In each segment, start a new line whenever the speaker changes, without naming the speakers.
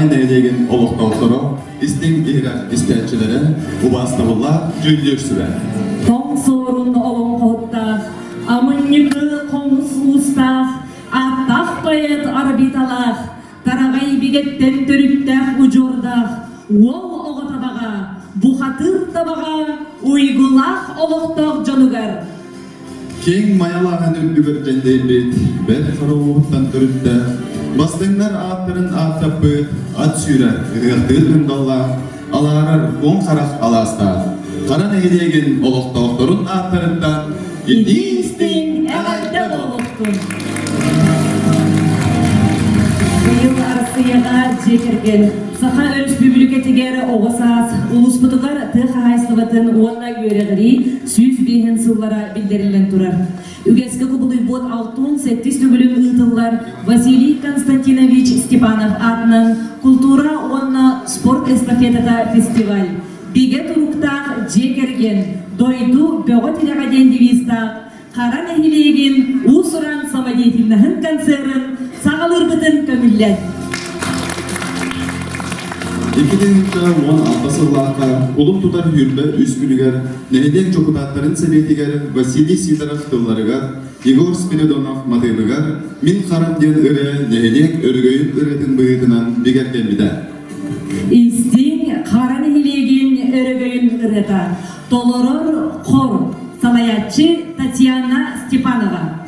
Баатаҕай нэһилиэгин олохтоохторо, истиҥ иһирэх истээччилэрэ, убаастабыллаах дьүүллүүр сүбэ.
Тоҥ суорун олоҥхоһуттаах, амынньыкы хомус уустаах, ааттаах поэт арбиталаах, тараҕай бигэттэн төрүттээх удьуордаах уол оҕо табаҕа, бухатыыр табаҕа уйгулаах олохтоох дьонугар
Киэҥ майалааһын үрдүгэр дьэндэйбит, бэрт хара ууһуттан төрүттээх, бастыҥнар ааттарын ааттаппыт, ат сүүрэр, ыһыахтыыр ындаллаах, алаарар уҥ харах алаастаах, Хара нэһилиэгин олохтоохторун ааттарыттан
итии-истиҥ эҕэрдэ буолуохтун! Быйыл Арассыыйаҕа дьиэ кэргэн Саха Өрөспүүбүлүкэтигэр оҕо саас, улууспутугар тыа хаһаайыстыбатын уонна үөрэҕирии 105 сыллара биллэриллэн турар. Үгэскэ кубулуйбут 67 төгүлүн ыытыллар Василий Константинович Степанов аатынан култуура уонна спорт эстафетата фестиваль бигэ туруктаах дьиэ кэргэн, дойду бөҕө тирэҕэ диэн девизтаах Хара нэһилиэгин уус-уран самодеятельноһын концерын саҕалыырбытын көҥүллэт.
2016 сыллаахха кулун тутар сүүрбэ үс күнүгэр нэһилиэк дьокутааттарын сэбиэтигэр Василий Сидоров тылларыгар, Егор Спиридонов матыыбыгар «Мин харам» диэн ырыа нэһилиэк өрөгөйүн ырыатын быһыытынан бигэргэммитэ.
Истиҥ Хара нэһилиэгин өрөгөйүн ырыата толорор хор салайааччы Татьяна Степанова.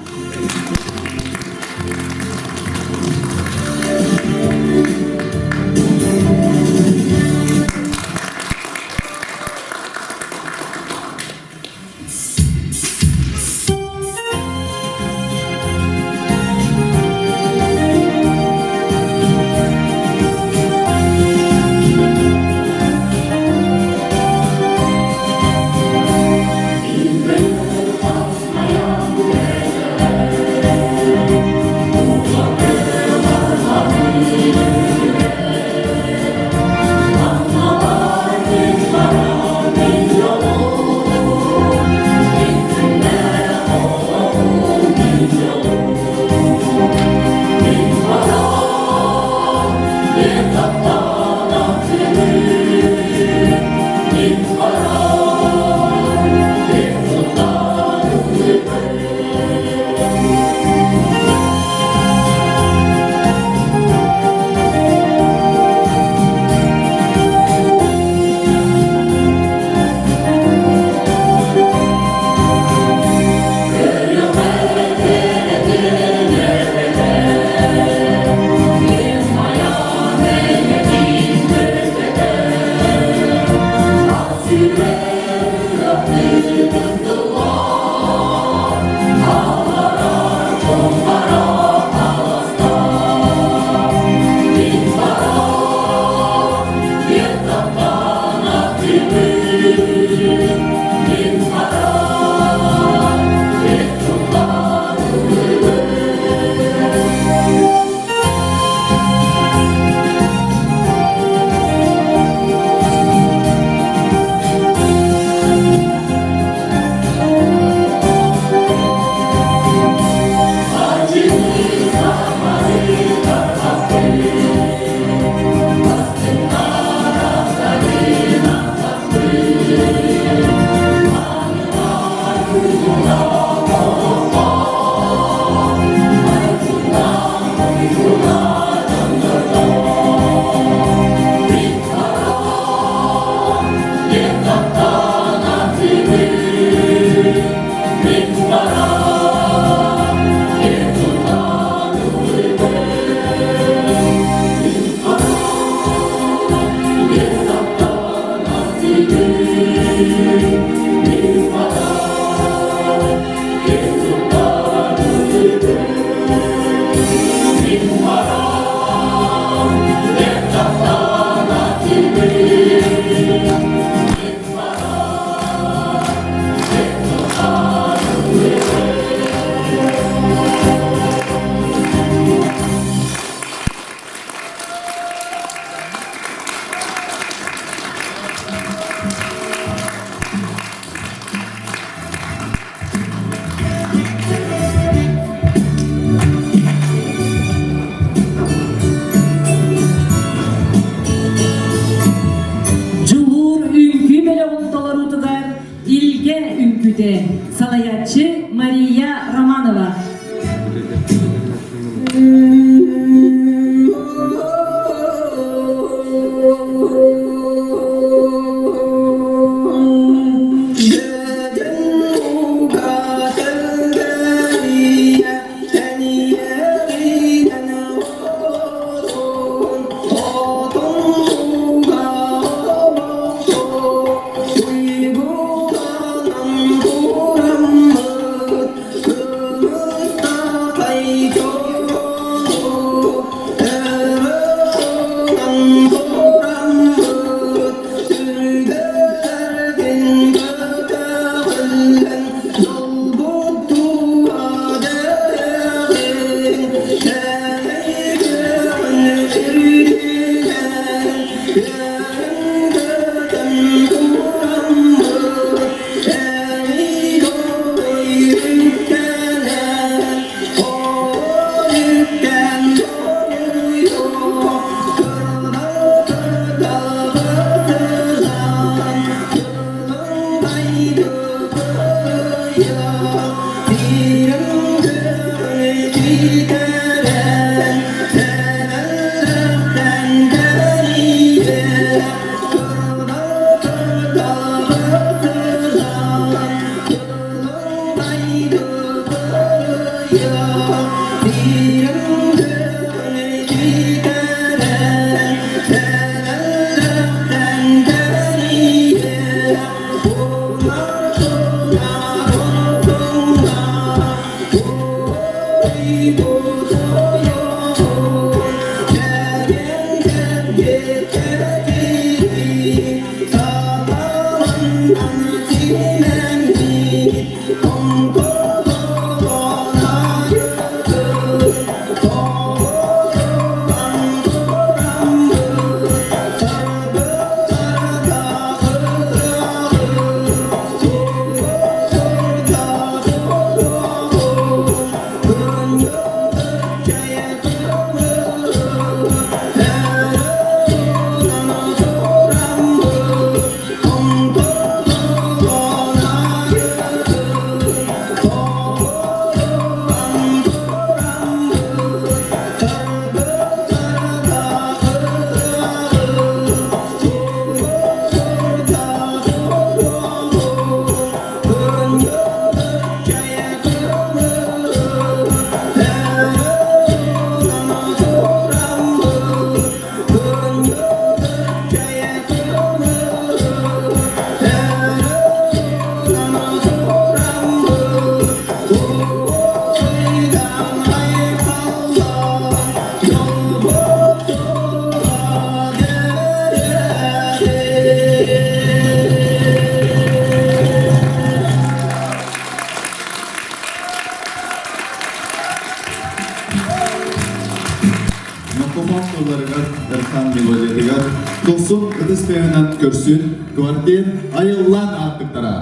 Мокомон тылларыгар Эрхан мелодиятыгар Дохсун ытыс тыаһынан көрсүн квартет айыллаан ааттыктара.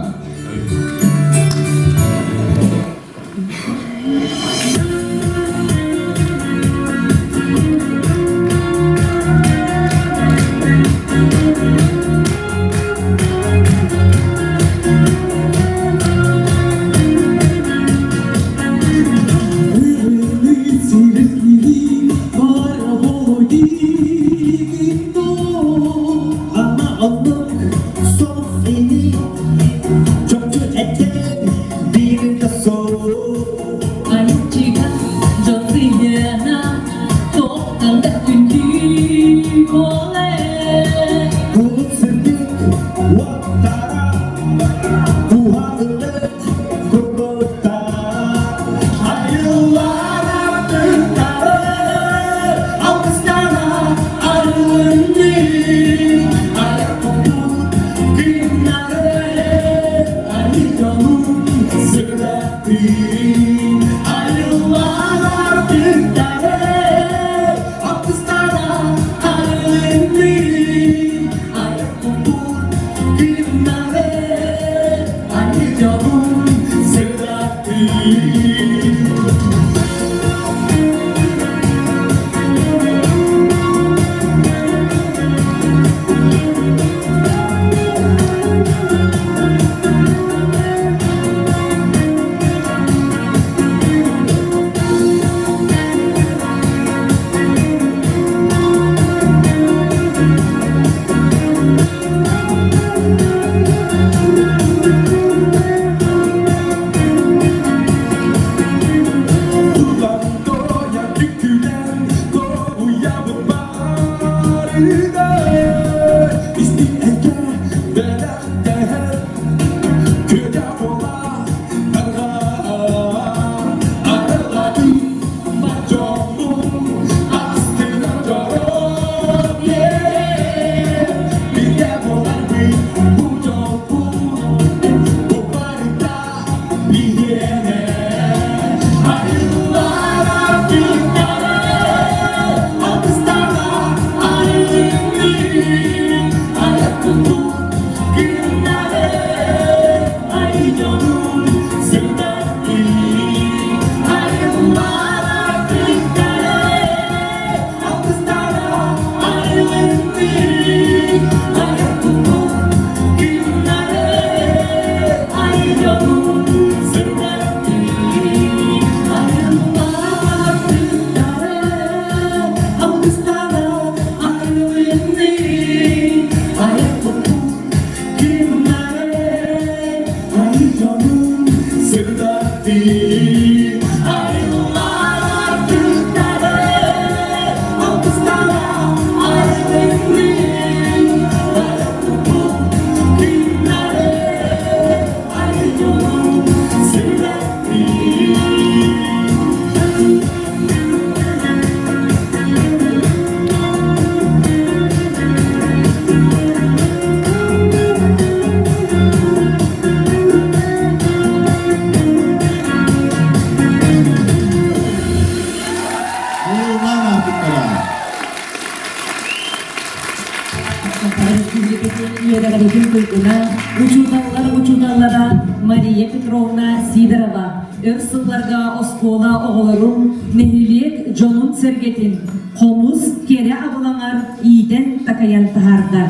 Үөрэҕиритин туйгуна, учууталлар учууталлара Мария Петровна Сидорова өр сылларга оскуола оҕолорун, нэһилиэк дьонун-сэргэтин хомус кэрэ абылаҥар иитэн-такайан таһаарда.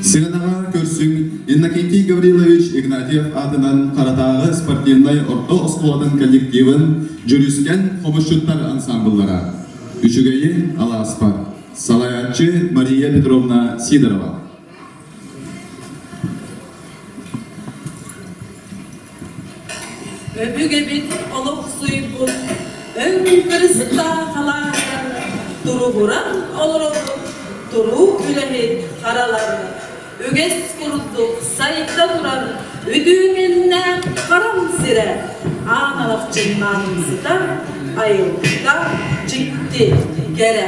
Сыанаҕа көрсүҥ Иннокентий Гаврилович Игнатьев аатынан Харатааҕы спортивнай орто оскуолатын коллективын Дьүрүскэн хомусчуттар ансамбллара Үчүгэйи алааспар салайааччы Мария Петровна Сидорова.
Өбүгэбит олохсуйбут өҥ кырыстаах алааһыгар туругуран олоробут туруу үлэһит харалар үгэс курдук сайда турар үтүөкэннээх харам сирэ аан алахчыннаан сытар айылҕа дьикти кэрэ.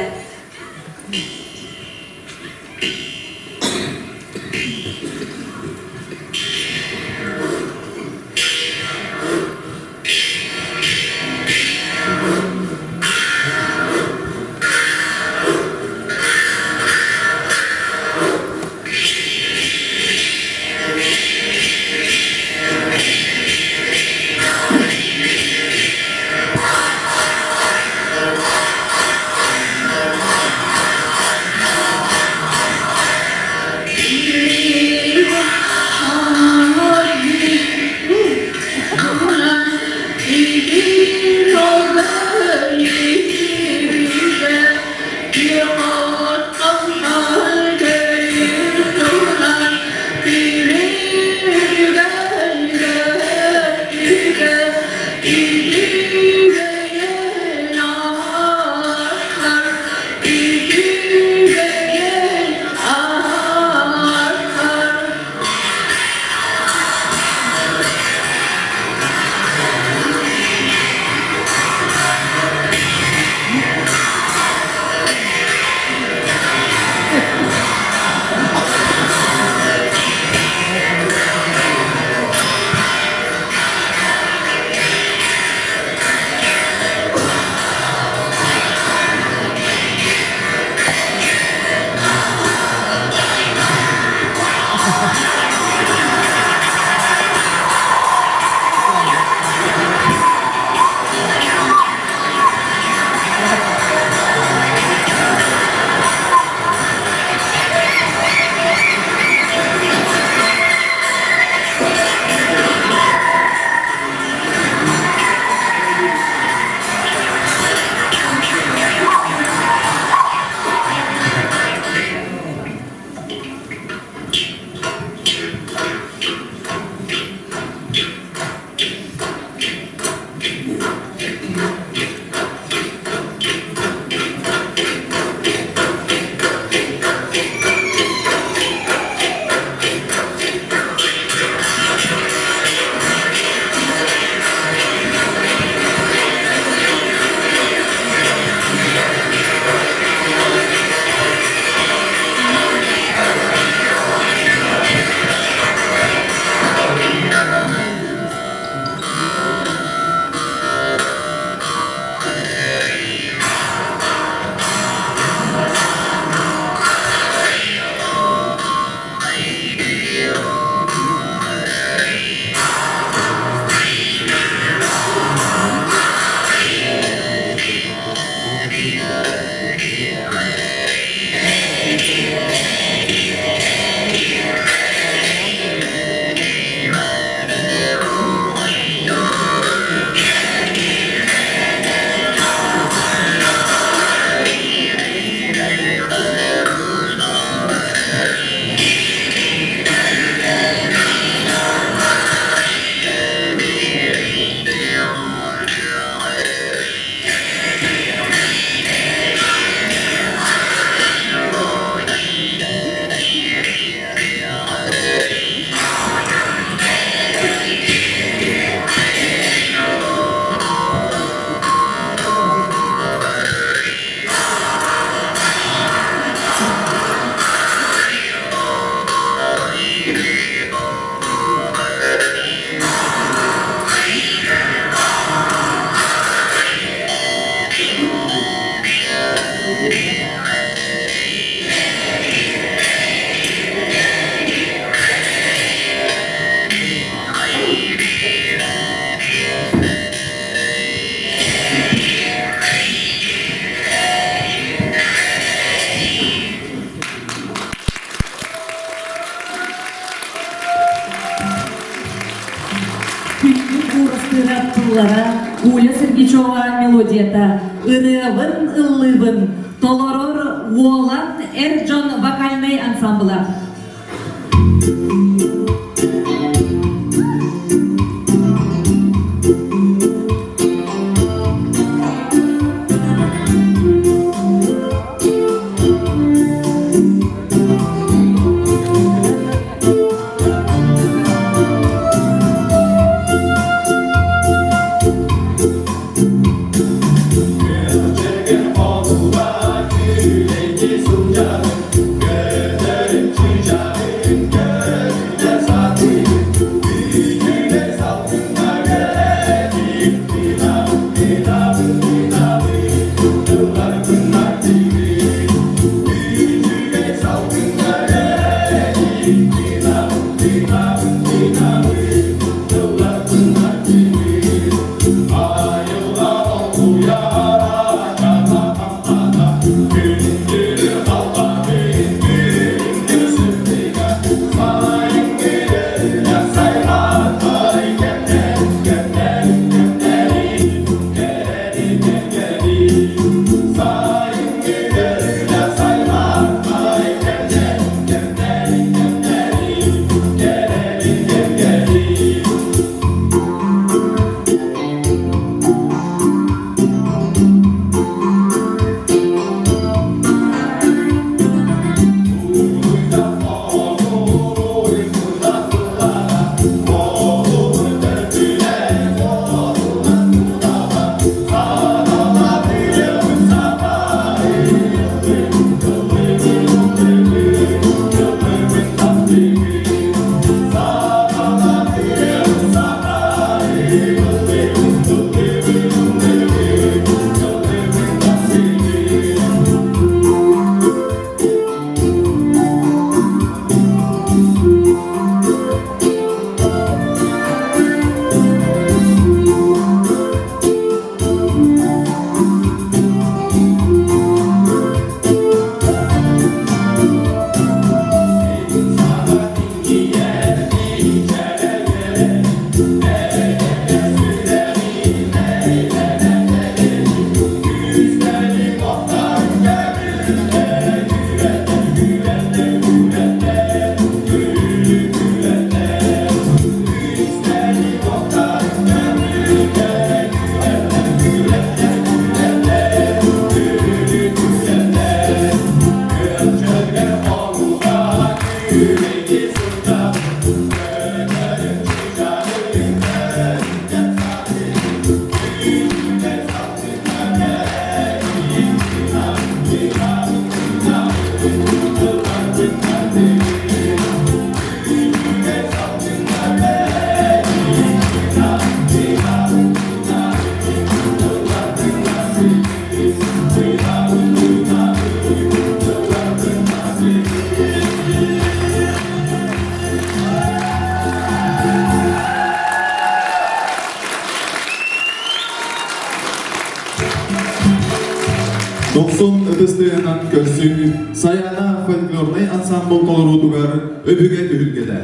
тыллара, Уля Сергичева мелодията «Ырыабын ыллыыбын» толорор Уолан эр дьон вокальнай ансамбла.
Дохсун ытыстыынан көрсүҥ Сайаана фольклорнай ансамбл толоруутугар өбүгэ түһүлгэтэ.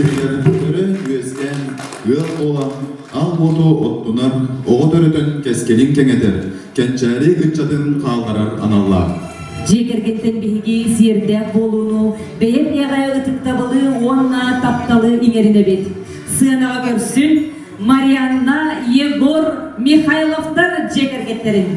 сиригэр төрөөн-үөскээн, ыал буолан, ал уоту оттунар, оҕо төрөтөн кэскилин кэҥэтэр, кэнчээри ыччатын хаалларар аналлаах.
Дьиэ кэргэнтэн биһиги сиэрдээх буолууну, бэйэ-бэйэҕэ ытыктабылы уонна тапталы иҥэринэбит. Сыанаҕа көрсүн Марианна, Егор Михайловтар дьиэ кэргэттэрин.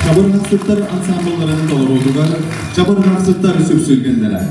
Чабырҕахсыттар ансаамбылларын толоруутугар чабырҕахсыттар сүпсүлгэннэрэ.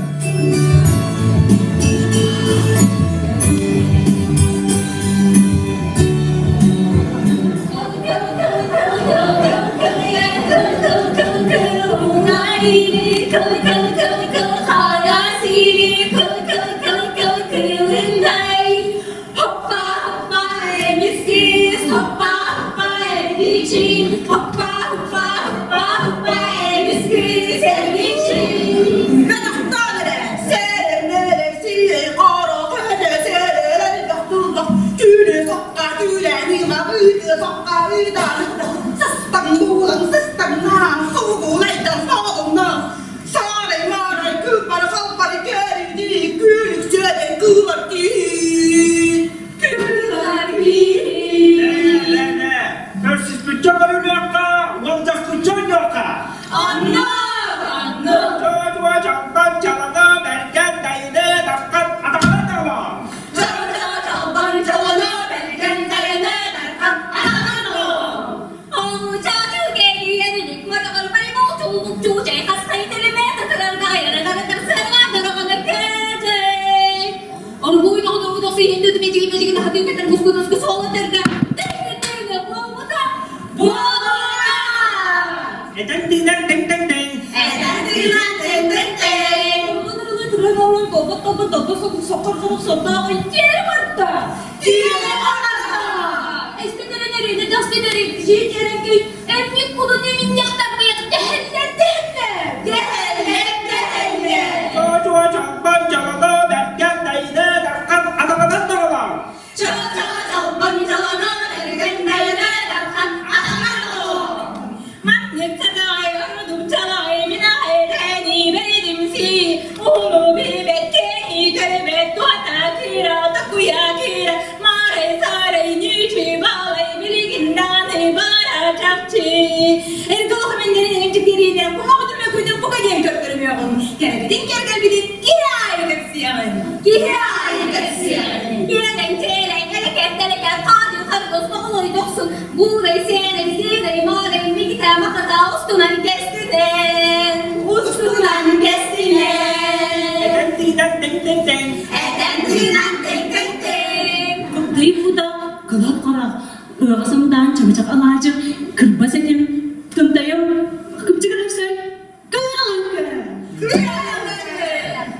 Холотэргэ тэҥҥэ буолбута буолуоҕа!
Этэн тыынан тэҥ тэҥ тэҥ.
Этэн тыынан тэҥ тэҥ тэҥ.
Чуо-чуо чалбан чалана бэркэ тайда дархан атаҕынан таҕалаан.
Киһи аайы кэпсиэҕин. Киһи кэпсиэҕин. Устунан кэстинэн.
Этэн тыынан тэҥ тэҥ тэҥ.
Этэн тыынан тэҥ тэҥ тэҥ.
Кыптый буута, кылат харах, ыаҕас ымдаан чабычах алаадьы, кырбас этим, тымтайым, кыпчыгын өксөй,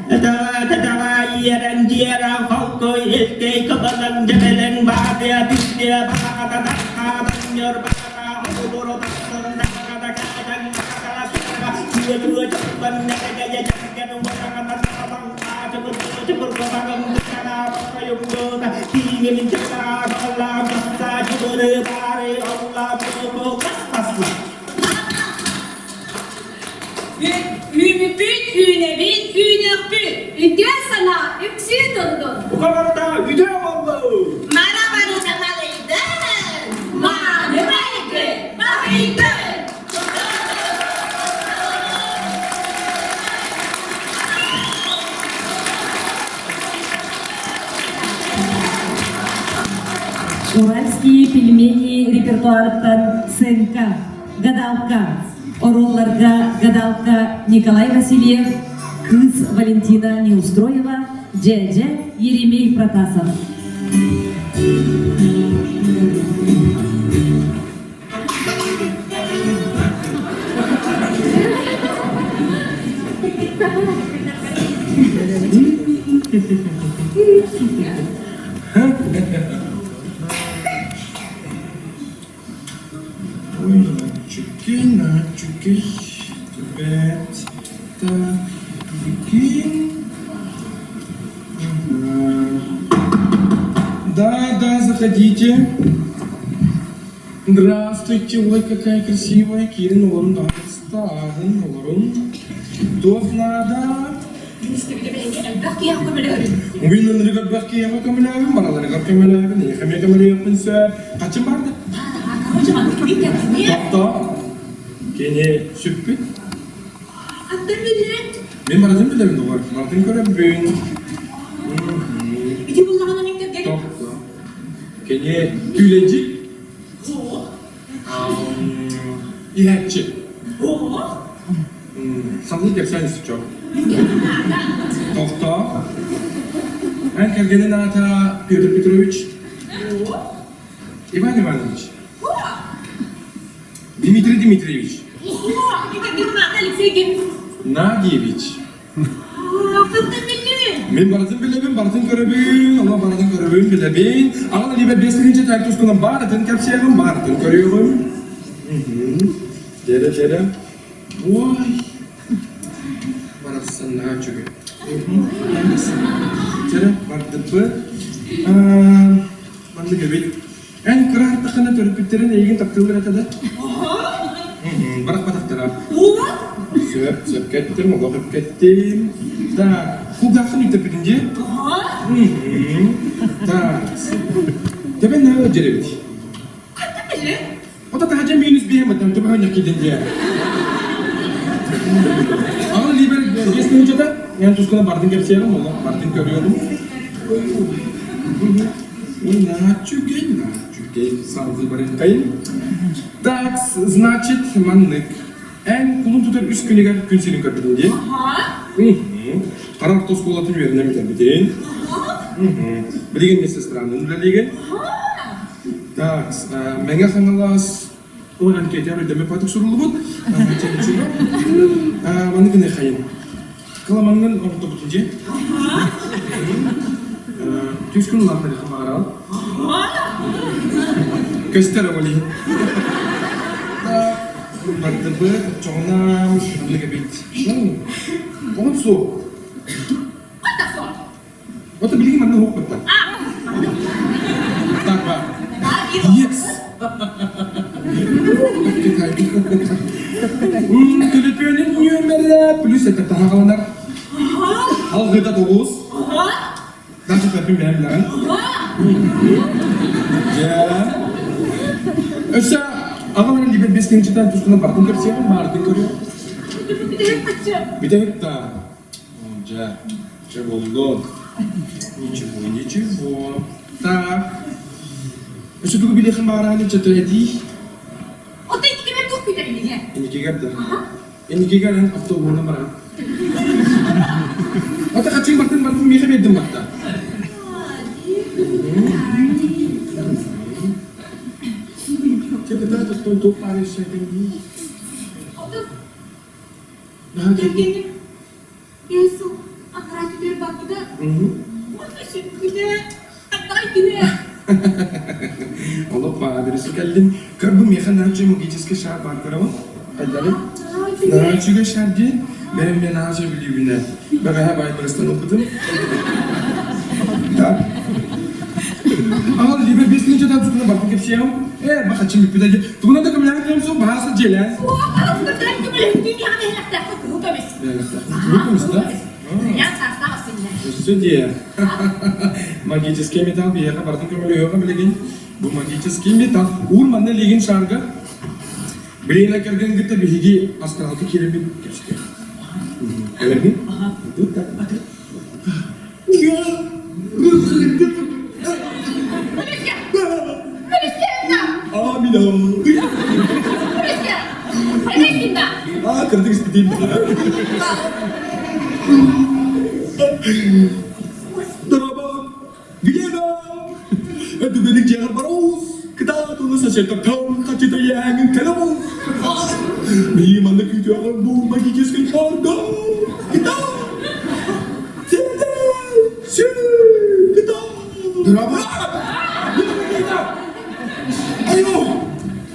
Тата-тата иэрэн-дьиэрэн холкуй илкэй кыбылан дьэбэлэҥ баатыа түстүө баҕата таххаатан ньурбаата олобуро тахсан даҕата каатан баҕатала сыаҕа чүө-чүө чоппон нэгэдьэ дьэргэн уотаҕана саҕалаҥ хаачыбыр чыбыр бабаҕын бытана бахайымгыта кииҥин чытаа баллаа басса чыбыры баары алла бу бас басла
Үүмүппүт, үүнэбит, үүнүөхпүт. Үтүө санаа үксүү турдун.
Бука барыта үтүө буоллун!
Мара барыта малыйдын! Мааны майгы баһыйдын!
Уральские пельмени репертуарыттан сценка Гадалка оруолларга гадалка Николай Васильев, кыыс Валентина Неустроева, дьээдьэ Еремей Протасов.
Ой, начуки, начуки, ребят, так, прикинь. Ага. Да, да, заходите. Здравствуйте, ой, какая красивая, Кирин, олорун, астагын, олорун. Туох надо? Мин ынырыгар киһиэхэ көмөлөһөбүн, барыларыгар көмөлөһөбүн, эйиэхэ эмиэ көмөлөһүөхпүн сөп. Хаччым барды. Тохтоо. Кини сүппүт. Мин барытын билэбин доҕор, барытын көрөбүн. Тохтоо. Кини күүлэйдьит. Иһээччи. Салгыы кэпсээн истиччэ. Тохтоо. Эн кэргэнин аата Петр Петрович? Иван Иванович? Дмитрий Дмитриевич? Надьевич? Мин барытын билэбин, барытын көрөбүн, онно барытын көрөбүн, билэбин. Аҕал илиибэр биэс тыһыынча таай тускунан барытын кэпсиэҕим, барытын көрүөҕүм. Дьэрэ, дьэрэ. Ой, барахсаннаа үчүгэй. Дьэрэ, бардыппыт. Маннык эбит. Эн кыра артаххына төрөппүттэрин эйигин таптыыллар этэ да? Барахпатахтара. Сөп, сөпкө эттим, олох эпкэттим. Так, кулгааххын үттэппитин дии? Так, Тэбэн наһаа дьэрэбит. Ота таһдьа минус биэм аттан төбөһөн киидин дии. Аны либер биэс тыһыынчата, мен тускуна бардын кэпсиэҕим, олох бардын көрүөҕүм. Ой, нааччүгэй, нааччүгэй, салгыы барыаххайын. Так, значит, маннык. Эн кулун тутар үс күнүгэр күн сирин көрбүтүн дии. Хара орто оскуолатын үөрэнэн бүтэрбитин. Билигин медсестранын үлэлиигин. Так, Мэҥэ Хаҥалас Ол анкета үрдэме патык суруллубут. Маны гына хайын. Кыламаҥҥын оҥортобутун дьиэ. Түс күн улаатар баҕарал. Көстөр ол иһин. Бардыбыт, чоҕунаам, ханнык эбит. Оҕон суох. Вот билигин манна уһук бытта. Так, ба. Yes. Төлөпүөнүн нүөмэрэ плюс это таһаҕаланар. Алгыта тоҕус. Дальше көрбүн бэйэм билэҕин. Дьэ. Өссө аҕаларын либер бес тыһыынчатан тустунан бартын көрсүөҕүм, баартын көрүөм. Бүтэһик да. Дьэ, дьэ буллун. Ничего, ничего. Так. Өссө тугу билиэххин баҕараҕын чөтө этии?
Оттон инникибэр туох күүтэр иннигэ?
Инникигэр да. Инникигэр эн автобуһунан бараҕын. Ата хаччыҥ бартын бартын миэхэ биэрдим батта. Чэ, кытаат оттон туох баар өссө этэн дии.
Кэргэним Иисус анараа түтэр барбыта. Уонна сүппүтэ, аттаҕай кини.
Олох баадырысы кэллим. Көр бу миэхэ нааччы магический шар баар көрөҕүн? Хайдары? Нааччыга шар диэн бэйэм мен аача билүүбүнэ. Бэҕэһээ баайбарыстан ылбытым. Так. Аҕал либо бес тыһыынчатан тутуна барбын кэпсиэҕим. Ээ, бахаччым бүппүтэ дии. Тугунан да көмөлөһөн кэлим суох, баһааса дьиэлээн. Кыһыл көмүс да? Өссө диэ. Магический металл биһиэхэ барытын көмөлөһүөҕэ билигин. Бу магический металл. Уур манна илиигин шарга. Билигин кэргэн кытта биһиги астралга киирэммит кэпсэтиэх. Кэлэргин? Тут так. Амина. А, кырдык испитим. Дорогой, Елена! Это велик дьиэҕэр бароус! Кытаат уну сосетоктон хачыта иэһэҥин кэлэ бол! Мии манна күүтүөҕүм бу магический шарга! Кытаат! Дорогой! Айо!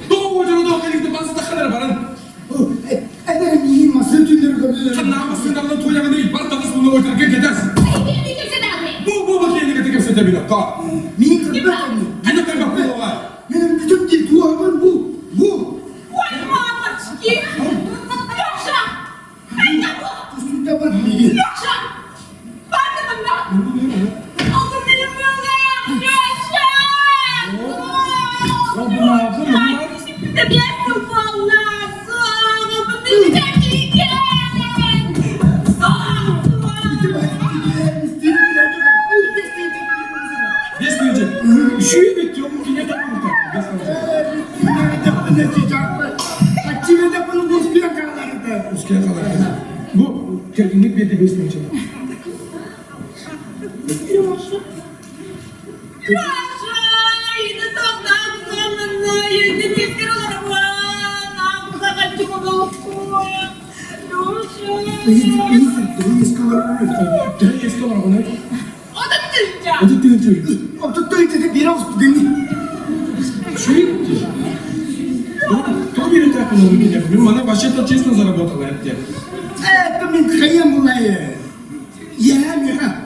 Тоҕо дьоро кэликти басытахханар баран.
Эдэр миин масын түннэр көбүлэр.
Ханна массыыналарын туойаҕыный бар таҕыс муну өтөргө кэтэс. Бу бу бу киэни кытта кэпсэтэбин окко.
Миин кырбат
Ханна кырбат буолуоҕа.
Менин бүтүм дии туоһабын бу бу.
Ой, мамочки! Леша! Айда бу!
Үстүнде бар миин.
Леша! Барды мында! Алтын менин буолла! Леша!
Бес тыһыынча. Үчүгэй бит дьон кине таппыта. Уская қалар. Бу кэргиҥҥит биэрди бес тыһыынча. Төһө иэскэ олороҕунай? 30 тыһыынча. Үчүгэй Кто берет так много денег? Мин мана вообще-то честно заработала это.
Это мин хайам булайы. Я миха.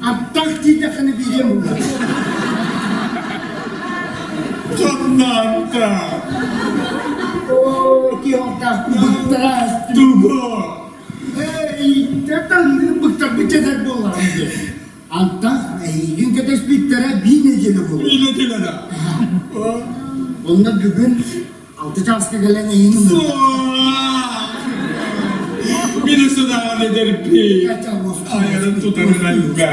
Аттах тиийдэххинэ биэриэм буолла.
Ханнаанта!
Оо, киһи быктараас.
Тугу?
Эй, таттан быктарбыт дьэтэр буоллаҕым дии. Антах эйигин кэтэспиттэрэ биир нэдиэлэ буолуо.
Биир нэдиэлэ да?
Онно бүгүн алта чааска кэлэн эйигин
Мин өссө даҕаны эдэрбин. Айанын тутарын элбэх.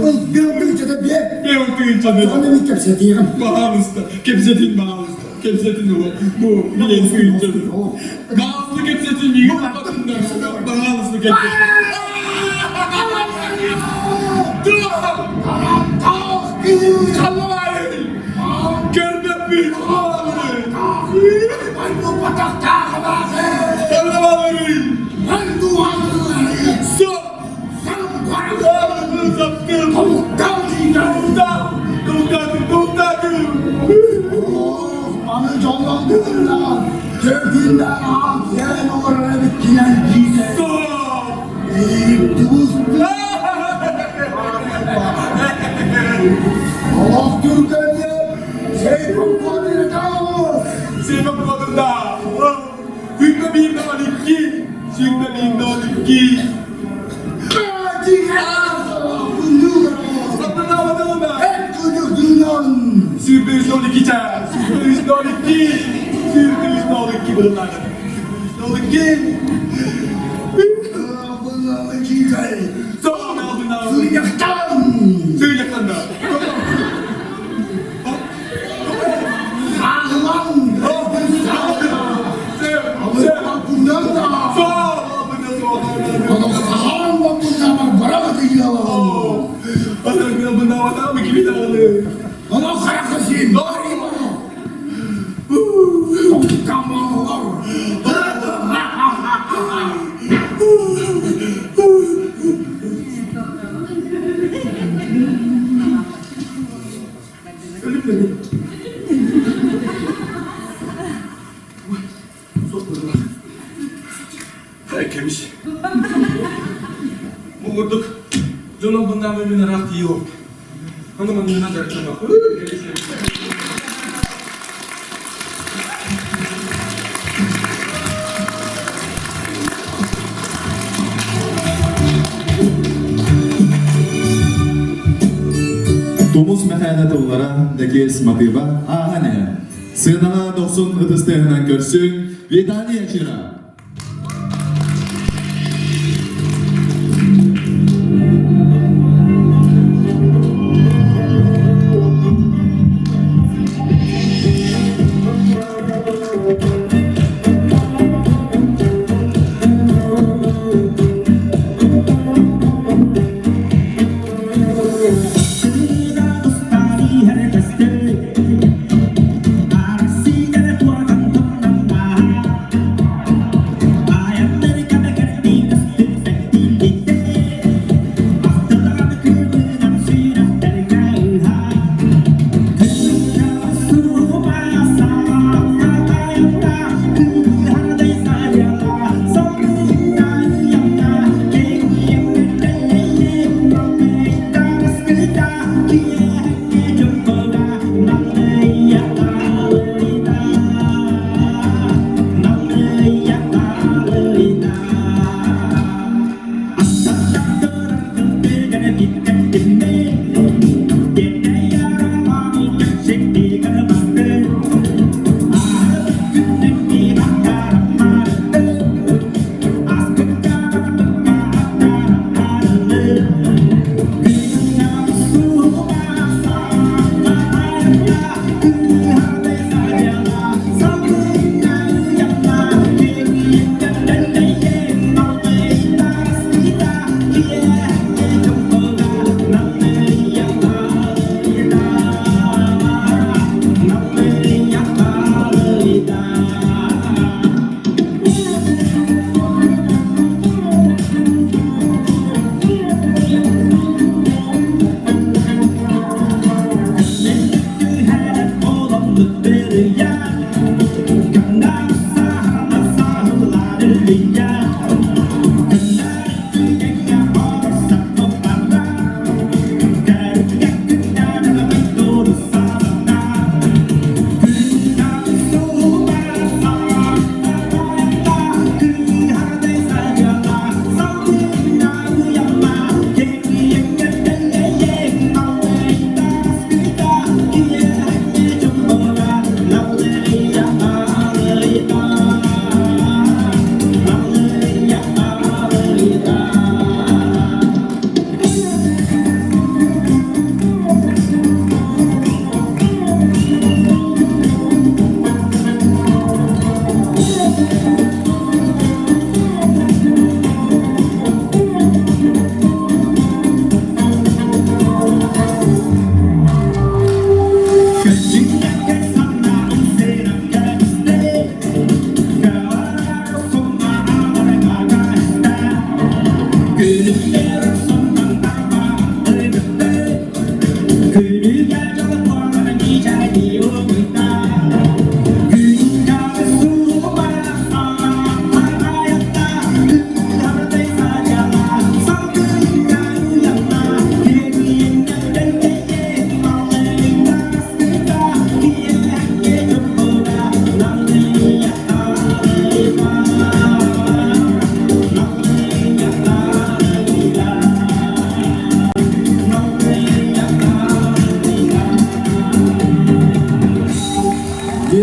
Ол бэйэтэ бээ.
Бэйэтэ
Ону мин кэпсэтиэҕим.
Баҕалыста, кэпсэтин баҕалыста, кэпсэтин ол. Бу билэн сыынчаны. Баҕалыста кэпсэтин миигин туппатыннар. Баҕалыста кэпсэтин. Туох! Халлаай!
Маны дьоллондугунна, төрдүннэ аан сиэн олорор эбиккинэн диитэ. Олох түргэнэ,
Сейф 21 02, 21 02. Сүүрбэ 02 чаас, 23 02, 23 02 быһылаан. 02. Сыыйахтан! Кэбис. Бу курдук дьонум bundan мин ыраах тиийиэм. Ону манныгынан дьарыктанах.
Тумус Мэхээлэ тыллара Дэкиэс матыыба ааһан иһэр. Сыанаҕа дохсун ытыс тыаһынан көрсүҥ Виталий Ачира.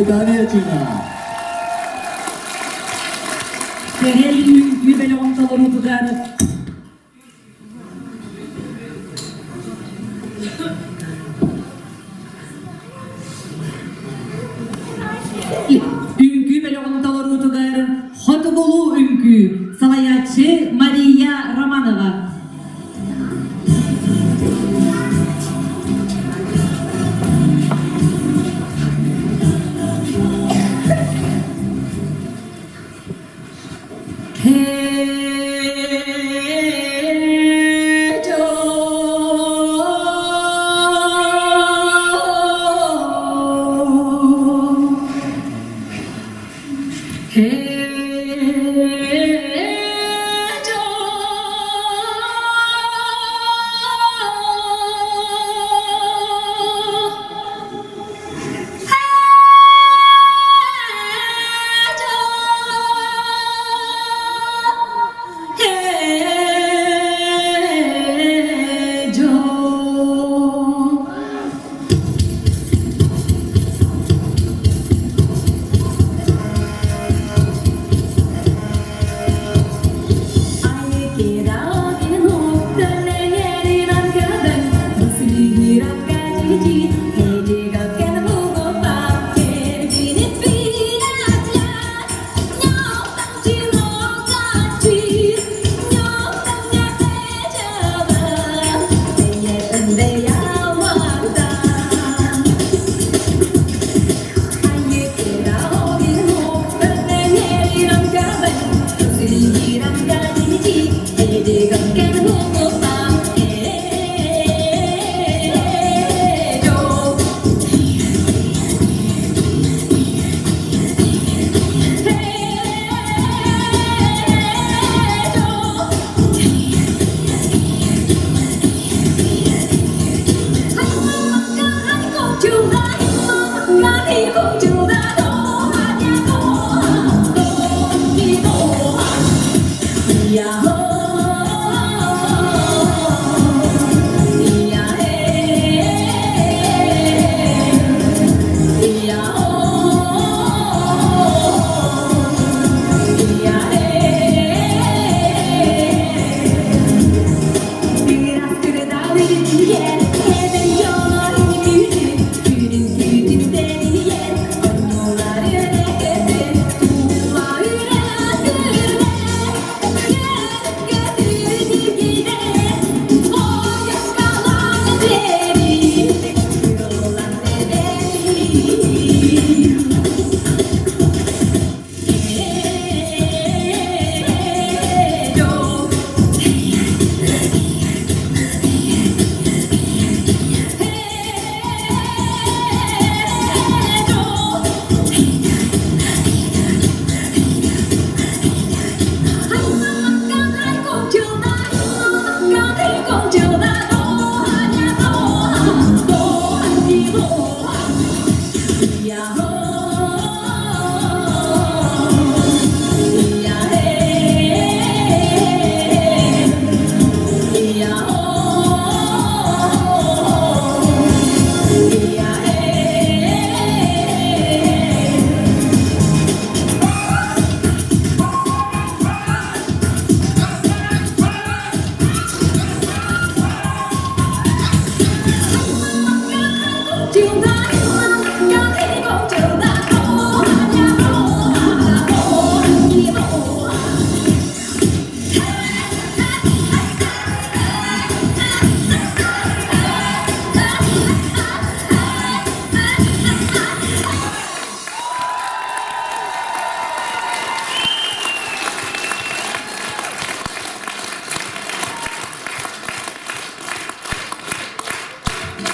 Светалия Чина.
Кэрэл үҥкүү бөлөҕүн толоруутугар Үҥкүү бөлөҕүн толоруутугар Хотугулуу үҥкүү салайааччы Мария Романова.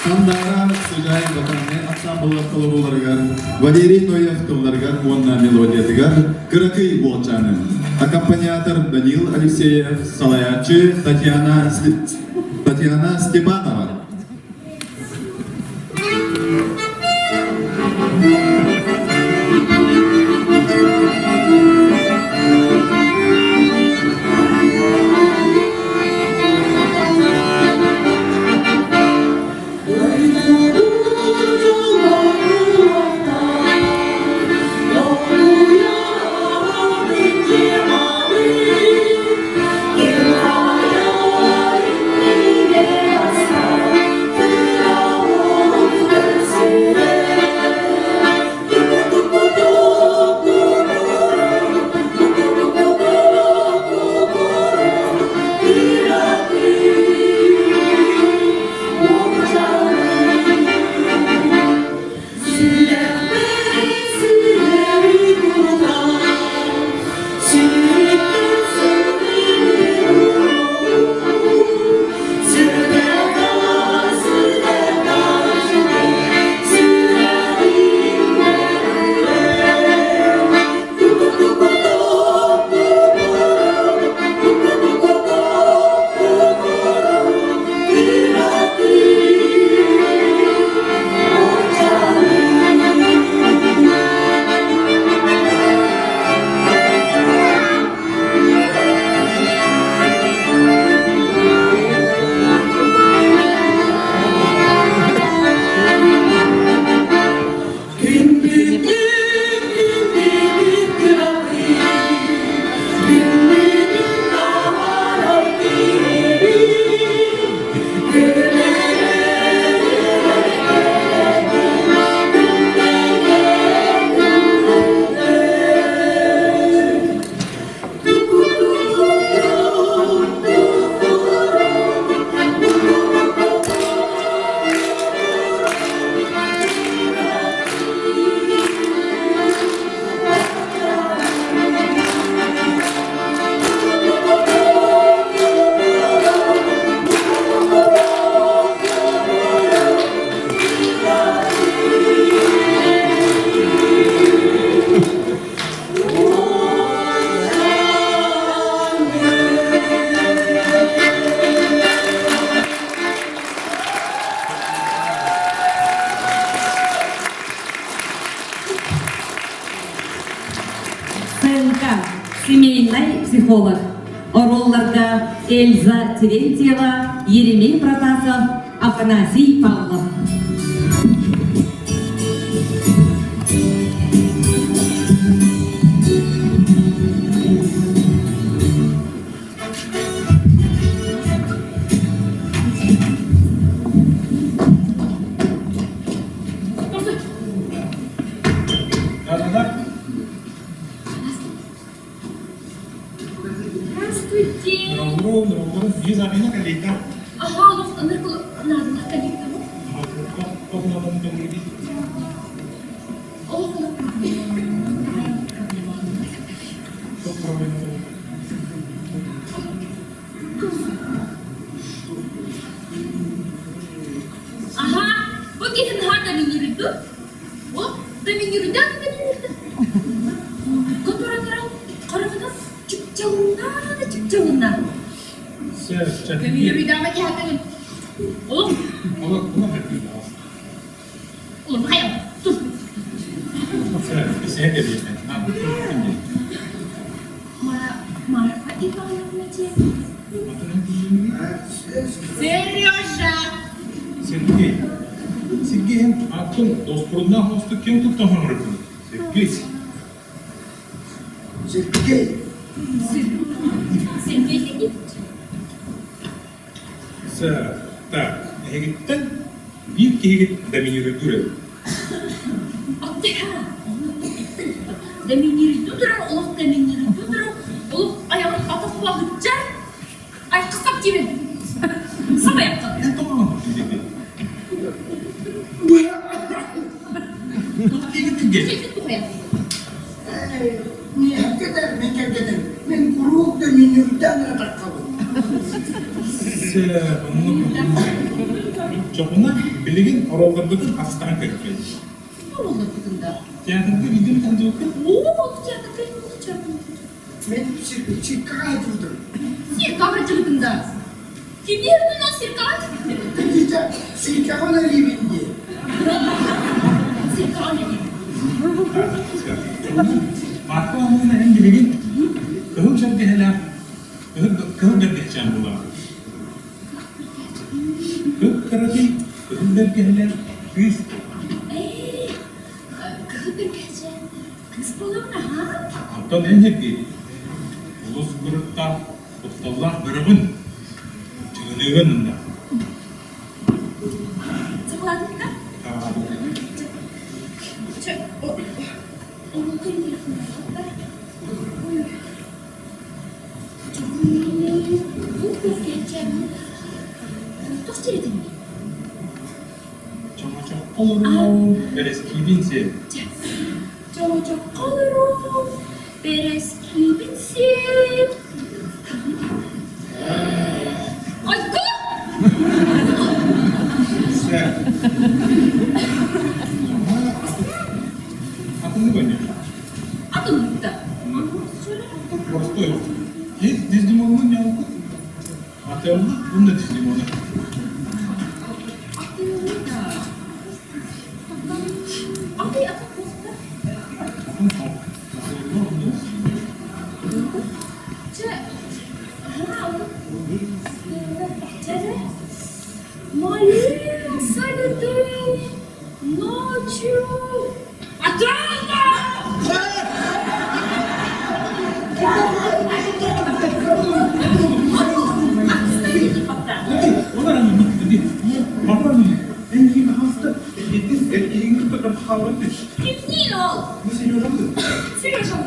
Сандаара Сыдьаай вокальнай ансаамбыллар толорууларыгар, Валерий Ноев тылларыгар уонна мелодиятыгар Кыракый уолчаанын, аккомпаниатор Данил Алексеев, салайааччы Татьяна, Татьяна Степанова.
Марфа, семейный психолог. Оруолларга Эльза Терентьева, Еремей Протасов, Афанасий Павлов.
Да-да-да.
Здравствуйте.
Здорово, здорово. Виза коллега.
Ага, надо коллега. Ага, бу киһи наһаа доминируйду. О, доминируйда, доминируйда. Которая хараҕынан чыпчалынна да чыпчалынна. Доминируйдаама киһи Олох.
Олох, олох
Олох, хайа, тур. Марфа Ивановна диэн. Сережа!
Сергей. Сергей, аттың доспуруннаах мостук кем туттан хоҥоруккун? Сергей.
Сергей.
Сергей Леонидович.
Сэр, так, эһигиттэн биир киһигит доминируйдуур эбит.
Аттыха! Доминируйдуу турар, олох доминируйдуу турар, олох айаҕын атах баһычча, айқыстап диибин. Сап аяққа.
Эн тоҕо диэки. Киһигит
тухайа.
Миэхэ мин кэргэним, мин куруук доминируйдаан эрэ таххабын.
Чоҕуна билигин оруолларбытын астаан көрбөт.
Оруолларбытын да?
Театрга видим тандыбыккын?
Оо, театрга театрга.
Мен циркаҕа сылдьыбытым.
Циркаҕа сылдьыбытым да? Кимиэр гынан циркаҕа
Кирдиитэ циркаҕа үлэлиибин дии.
Циркаҕа үлэлиибин.
Марфа Ивановна эн билигин кыһыл бэргэһэлээх кыһыл бэргэһэчээн буолаҕын. Кып-кыракый кыһыл бэргэһэлээх кыыс.
Ээ, кыһыл бэргэһэчээн кыыс буолаҕын аһаа?
Оттон эн Сергей, олус кырыктаах, кутталлаах бөрөҕүн, чыгыныгын ында.
Сахалаатыҥ да? Чэ, ону телефоннаабыттар. Ой, бу бэргэһэчээммин туох сирэтиҥий?
Чоҥочоххо олоруу, бэрэскиибин сиэн.
Чоҥочоххо олоруу, бэрэскиибин сиэн. Айгу!
Сэр. Атыннык ойнуур.
Атынныкта.
Простой. Есть Дездемонны не алкут? Атыылы, bunun da Дездемоны.
Атыылы да. Аты аты коста. Чэ, Молился ли ты ночью? Отрадно! Кимниин ол? Сережа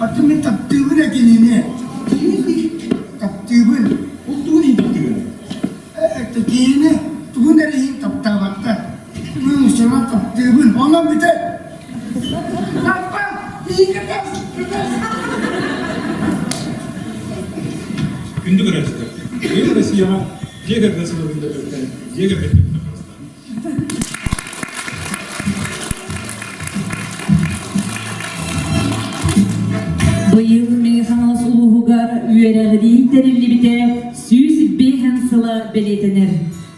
Атын мин таптыыбын ээ кинини. Таптыыбын. Кинини тугун эрэ иһин таптаабаттар. Мин сана таптыыбын. Онон бүтэр. Таппа! Иикэтэ!
Күндү көрөөччүлэр, быйыл Россияҕа дьиэ кэргэн сыла биллэрбиттэн дьиэ кэргэн таҕыста.
Быйыл Мэҥэ Хаҥалас улууһугар үөрэҕирии тэриллибитэ 105 сыла бэлиэтэнэр.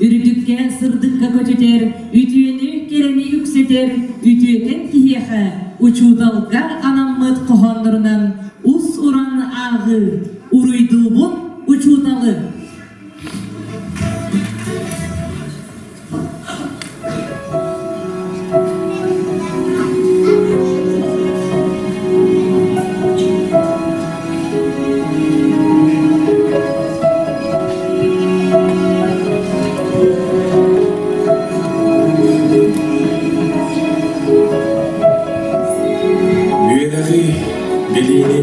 Үрдүккэ, сырдыкка көтүтэр, үтүөнү, кэрэни үксэтэр үтүөкэн киһиэхэ, учууталга анаммыт хоһооннорунан ус-уран ааҕыы, уруйдуубун учууталы!
Үөрэҕи, билиини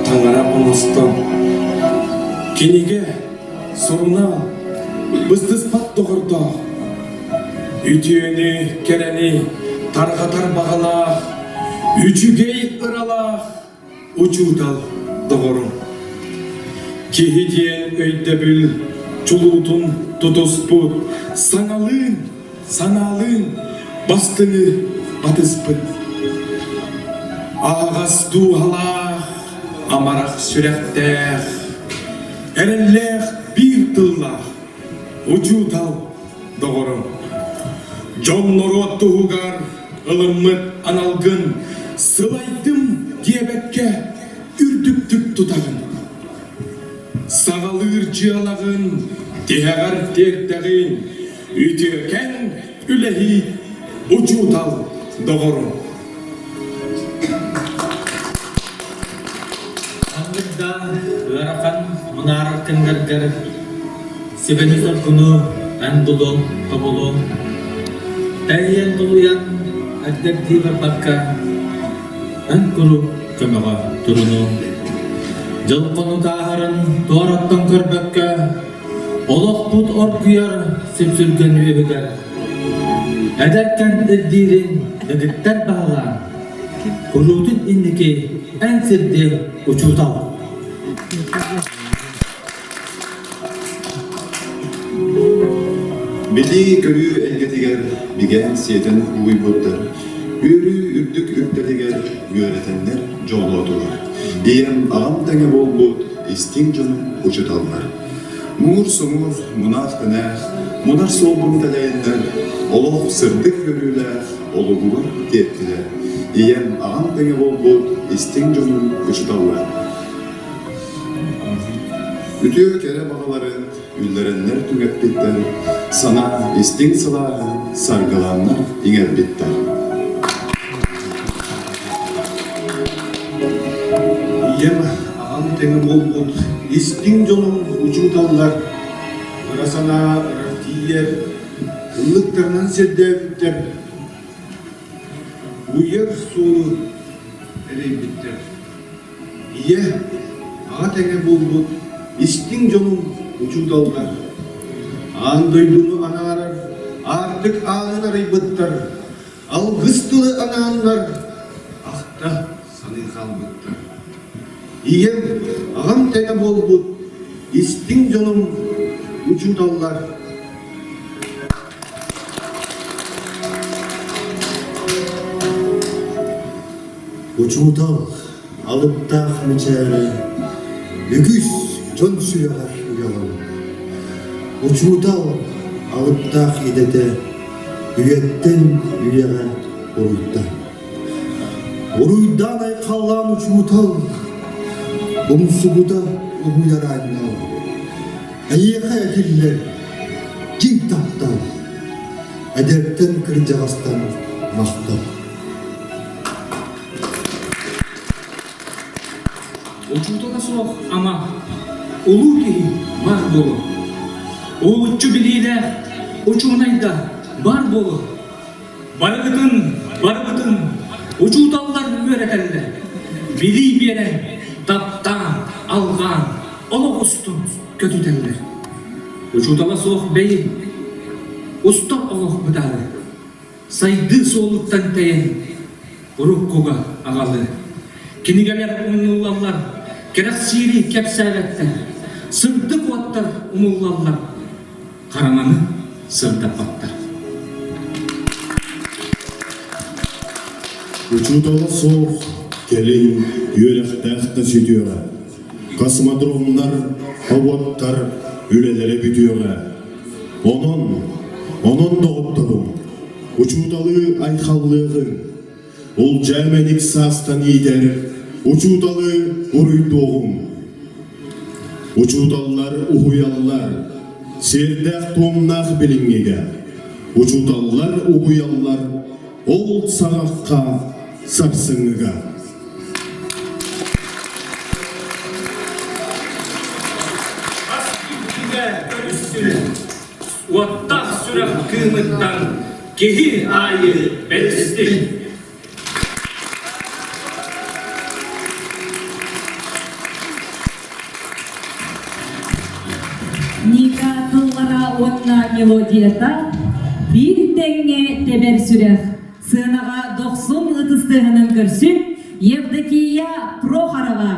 таҥара оҥостон, кинигэ, сурунаал быстыспат доҕордоох, үтүөнү, кэрэни тарҕатар баҕалаах, үчүгэй ыралаах учуутал доҕорум. Киһи диэн өйдөбүл чулуутун тутуспут, саҥалыын, санаалыын бастыҥы батыспыт. Аһаҕас дууһалаах, амарах сүрэхтээх, эрэллээх биир тыллаах учуутал доҕорум. Дьон-норуот туһугар ылыммыт аналгын сылайдым диэбэккэ үрдүктүк тутаҕын. Саҕалыыр дьыалаҕын тиһэҕэр тиэрдэҕин, үтүөкэн үлэһит учуутал доҕорум.
Ханнык да ыарахан мунаарар кэмнэргэр сүбэни-соргуну эн булуоҥ, тобулуоҥ. Тэйийэн-тулуйан эрдэрдии барбакка, эн куруук көмөҕө турунуоҥ. Дьыл-хонук ааһарын туораттан көрбөккө, олохпут оргуйар сүпсүлгэн үөһүгэр эдэркэн ирдиирин дэгиттэр баһылаан, куруутун инники эн сирдиэҥ учуутал.
Билии-көрүү эйгэтигэр бигээн сиэтэн угуйбуттар, үөрүү үрдүк үктэлигэр үөрэтэннэр дьоллоотулар. Ийэм, аҕам тэҥэ буолбут истиҥ дьонум учууталлар. Муҥур-суҥур, мунаах-тэнээх, мунар суолбун тэлэйэннэр, олох сырдык көрүүлээх олугугар тиэртилэр. Ийэм, аҕам тэҥэ буолбут истиҥ дьонум учууталлар. Үтүө кэрэ баҕаларын үллэрэннэр түҥэппиттэр, санаа истиҥ сылааһын саргылааннар иҥэрбиттэр.
Ийэм, аҕам тэҥэ буолбут истиҥ дьонум учууталлар ыра санаа ырар тиийэр, ыллыктарынан сирдээбиттэр, уйар суолу эрэйбиттэр. Ийэ, аҕа тэҥэ буолбут истиҥ дьонум учууталлар, аан дойдуну анаарар аартык аанын арыйбыттар, алгыс тылы анааннар ахта саныы хаалбыттар. Ийэм, аҕам тэҥэ буолбут истиҥ дьонум учууталлар.
Учуутал алыптаах мичээрэ үгүс дьон сүрэҕэр уйалан. Учуутал алыптаах идэтэ үйэттэн үйэҕэ уруйда. Уруйдаан айхаллаан учуутал умсугута уһуйар аанньал. Эйиэхэ этиллэр дьиҥ таптал, эдэртэн кырдьаҕастан махтал.
Учуутала суох ама, улуу киһи баар буолуо. Уһулуччу билиилээх учуонай да баар буолуо. Барыгытын, барыбытын учууталлар үөрэтэллэр. Билии биэрэн, таптаан, алҕаан, олох устун көтүтэллэр. Учуутала суох бэйи, устар олох бытаары. Сайдыы суолуттан тэйэн, уруккуга аҕалыы. Кинигэлэр умнуллаллар, кэрэхсиири кэпсээбэттэр. Сырдык уоттар умуллаллар, хараҥаны сырдаппаттар.
Учуутала суох кэлин үөрэхтээх да сүтүөҕэ, космодромнар, хобуоттар үлэлэрэ бүтүөҕэ. Онон, онон доҕотторум, учууталы айхаллыаҕыҥ, улдьаа мэник саастан иитэр учууталы уруйдуоҕуҥ. Учууталлар уһуйаллар, сиэрдээх-туомнаах билиҥҥигэ. Учууталлар угуйаллар, ол саҕахха сарсыҥҥыга.
Хас биирдигэ көрүстүн, уоттаах сүрэх кыымыттан киһи аайы бэристин.
Ника тыллара уонна мелодията биир тэҥҥэ тэбэр сүрэх. Сыанаҕа дохсун ытыс тыаһынан көрсүн Евдокия Прохорова.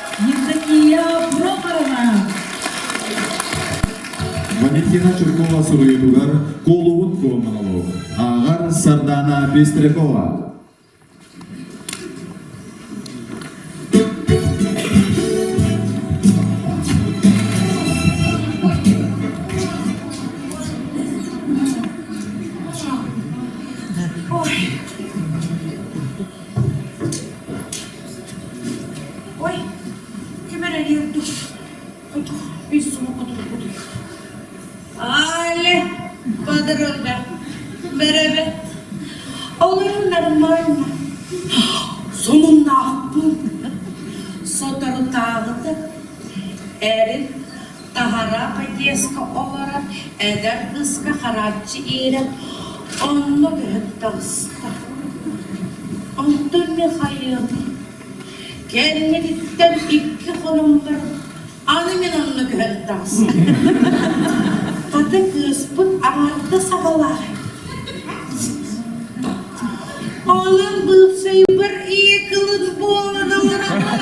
Евдокия Прохорова.
Валентина Чуркова суруйуутугар Куолубут куо монолог. Ааҕар Сардана Пестрякова.
Ой, ким эрэ
подъездка олорор эдэр кыыска харааччы иирэн онно көһөн таҕыста. Онтон Михаил кэнниттэн икки хонон баран аны мин онно көһөн таҕыстым. Хата кыыспыт аҥардас аҕалаах Онон быыпсайбар ийэ кылын буолан олоробун.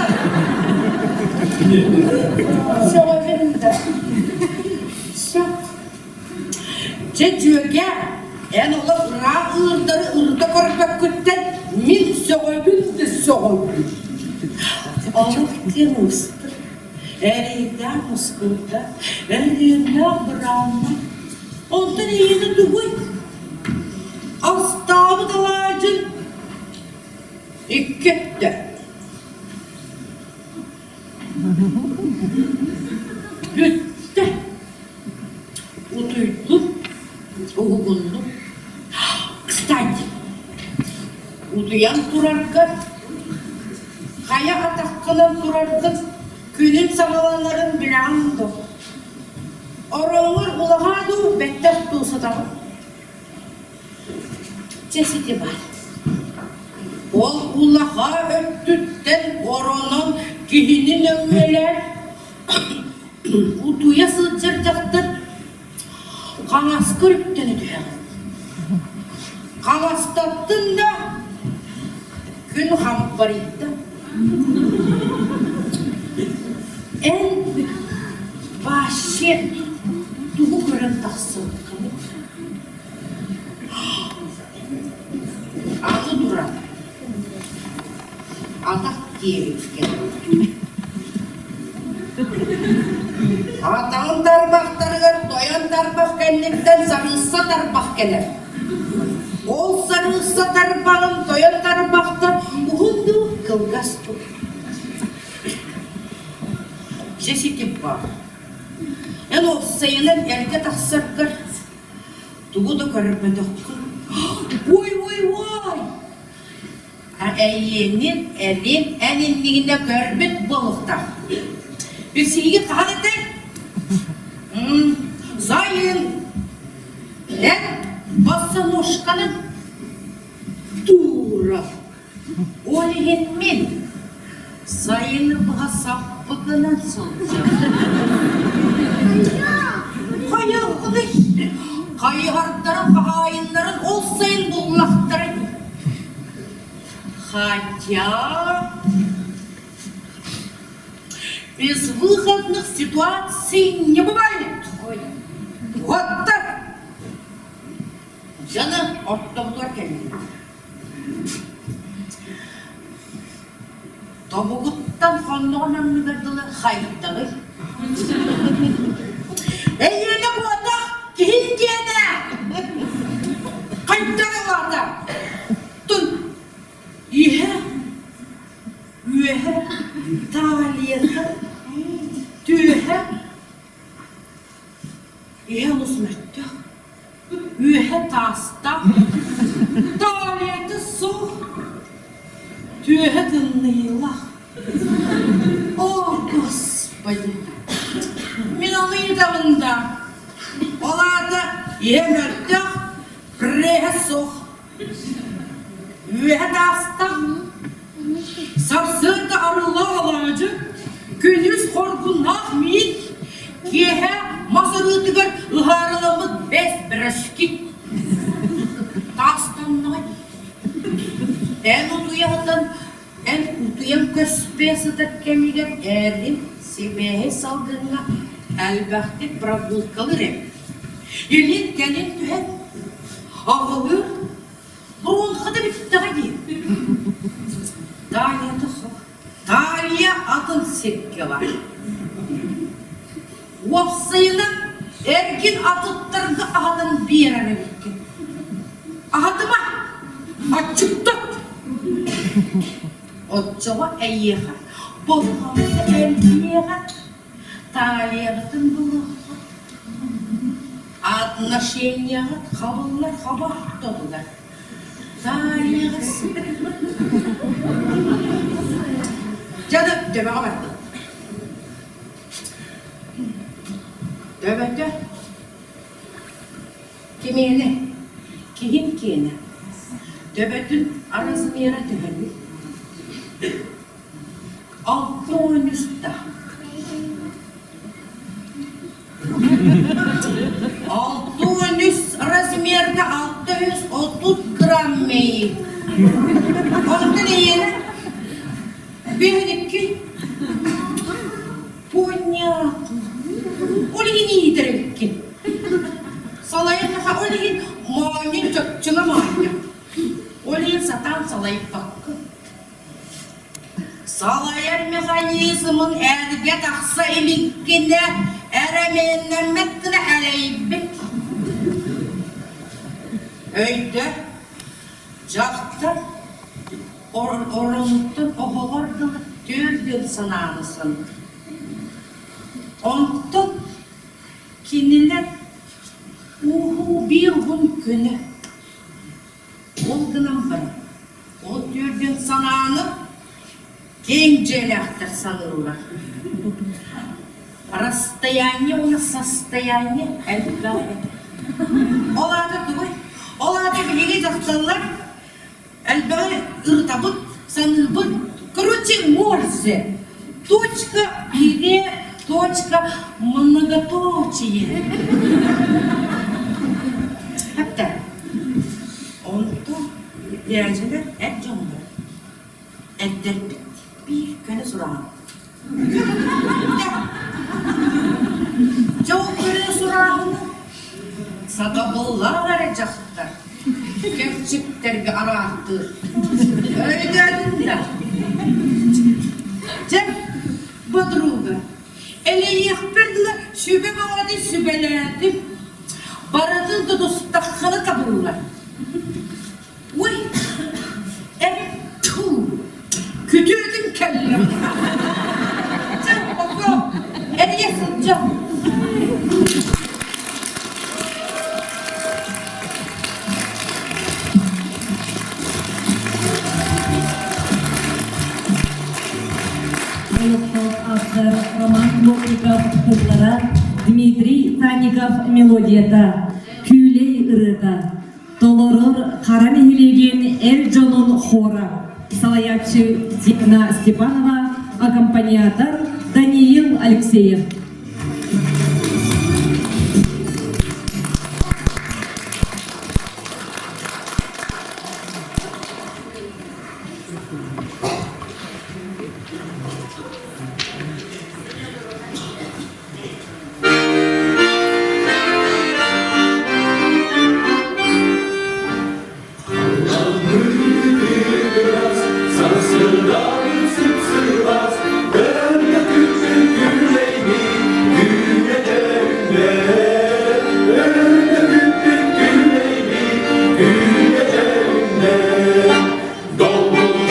Сөҕөбүн да. Сөп. Чэ, дьүөгэ, эн олох ыраах ыырдары ырыта көрбөккүттэн мин сөҕөбүн да сөҕөбүн. Олох диэн уустук. Эрэйдээх мускуурда, эриэннээх быраанна. Онтон эйиэнэ тугуй? Астаабыт алаадьын икки өттө. Бүттэ. Утуйдум, уһугуннум. Кстати, утуйан тураргар хайа атаххынан тураргын күнүн саҕаланарын билэҕин дуо? Ороҥҥор улаҕаа дуу, бэттэх дуу сытаҕын? Чэ сити бар. Ол улаха өттүттэн оронон киһини нөҥүөлээн утуйа сылдьар дьахтар хаҥаска үктэнэ түһэҕин. Хаҥастаттын да күн хампарыйда. Эн вообще тугу көрөн тахсыбыккыный? Аны туран атах диэбиккэ Атаҕын тарбахтарыгар тойон тарбах кэнниттэн сарыысса тарбах кэлэр. Ол сарыысса тарбаҕын тойон тарбахтан уһун дуу, кылгас дуу. Дьэ ситим баар. Эн уопсайынан эргэ тахсаргар тугу да көрбөтөххүн. Ой, ой, ой! Эйиэнин, эрин, эн иннигинэ көрбүт буолуохтаах. Билсиһиги хаһан этэй? Сайын. Эн босоножканы тура. Ол иһин мин сайыны быһа саппыкынан сылдьабын. Хайыаххыный? Хайыһардарын хаһаайыннарын ол сайын буллахтара Хотя безвыходных ситуаций не бывает. Вот так. Дьоно ортобутугар кэллибит. Тобугуттан хонноҕун анныгар дылы хайдаҕый? Эйиэнэ буотах киһин диэнэ! Хайдах ылаата? Тун иһэ, үөһэ, талията, түөһэ, иһэ олус мөлтөх. Үөһэ таастаах, талията суох, түөһэ тымныйыылаах. О, Господи! Мин ону ыйытабын да, ол аата иһэ мөлтөх, преһэ суох. Үөһэ таастах, сарсыарда арыылаах алаадьы, күнүс хоргуннаах миин, киэһэ мас арыытыгар ыһаарыламмыт бэс пирожки. Таастаннаҕай. Эн утуйаҕытын Эн утуйан көспө сытар кэмигэр эрин сибээһи салгыҥҥа элбэхтик прогулкалыыр эбит. Илин-кэлин түһэн, аҕылыыр, бронхата бүттэҕэ дии. Таайата суох. Таарыйа атын сиргэ бар. Уопсайынан, эргин атыттарга аһатан биэрэр эбиккин. Аһатыма! Аччыктат! Оччоҕо эйиэхэ болҕомто элбиэҕэ, талиябытын булуоххут. Отношенияҕыт хабыллар хаба ортотугар. Талияҕа Дьэ да, төбөҕө бардым. Төбөтө кимиэнэ? Киһим киэнэ. Төбөтүн размера төһөнүй? 63 да. 63 размерга 630 грамм мэйи. Онтон эйиэнэ 52 Понятно. Ол иһин иитэр эбиккин. Салайан ол иһин моонньун чопчула моонньу. Ол иһин сатаан салайбаккын. Салайар механизмын эргэ тахса иликкинэ эрэмиэннэммэт гына элэйбит. Өйдө, дьахтар оронуттан оһоҕор дылы түөрт санааны саныыр. Онтон кинилэр ууһуу биир уһун көнө. Ол гынан баран, ол түөрдүн санааны киэҥ дьиэлээхтэр саныыллар. Расстояние уонна состояние элбэх этэ. Ол аата тугуй? Ол аата биһиги дьахталлар Элбэҕи ырытабыт, саныыбыт. Короче, Морзе. Точка, пире, точка, многоточие. Hatta онтон дээдьэлэр эр дьоннор эрдэрбит биир көнө сураҕын. Дьол көнө сурааһыны сатабыллаах эрэ дьахтар кэрчиктэргэ араартыыр. Өйдөөтүн да. Дьэ, подруга, элэйиэхпэр дылы сүбэ бөҕөтүн сүбэлээтим. Барытын тутустаххына табыллар. Уй, эр-ту, күтүөтүм кэллэ. Чэ, око, эрийэ сылдьам.
Олохтоох автор Роман Плотников тыллара, Дмитрий Санников мелодията, Күүлэй ырыата, толорор Хара нэһилиэгин эр дьонун хора, салайааччы Диана Степанова, аккомпаниатор Даниил Алексеев.
Долгуйу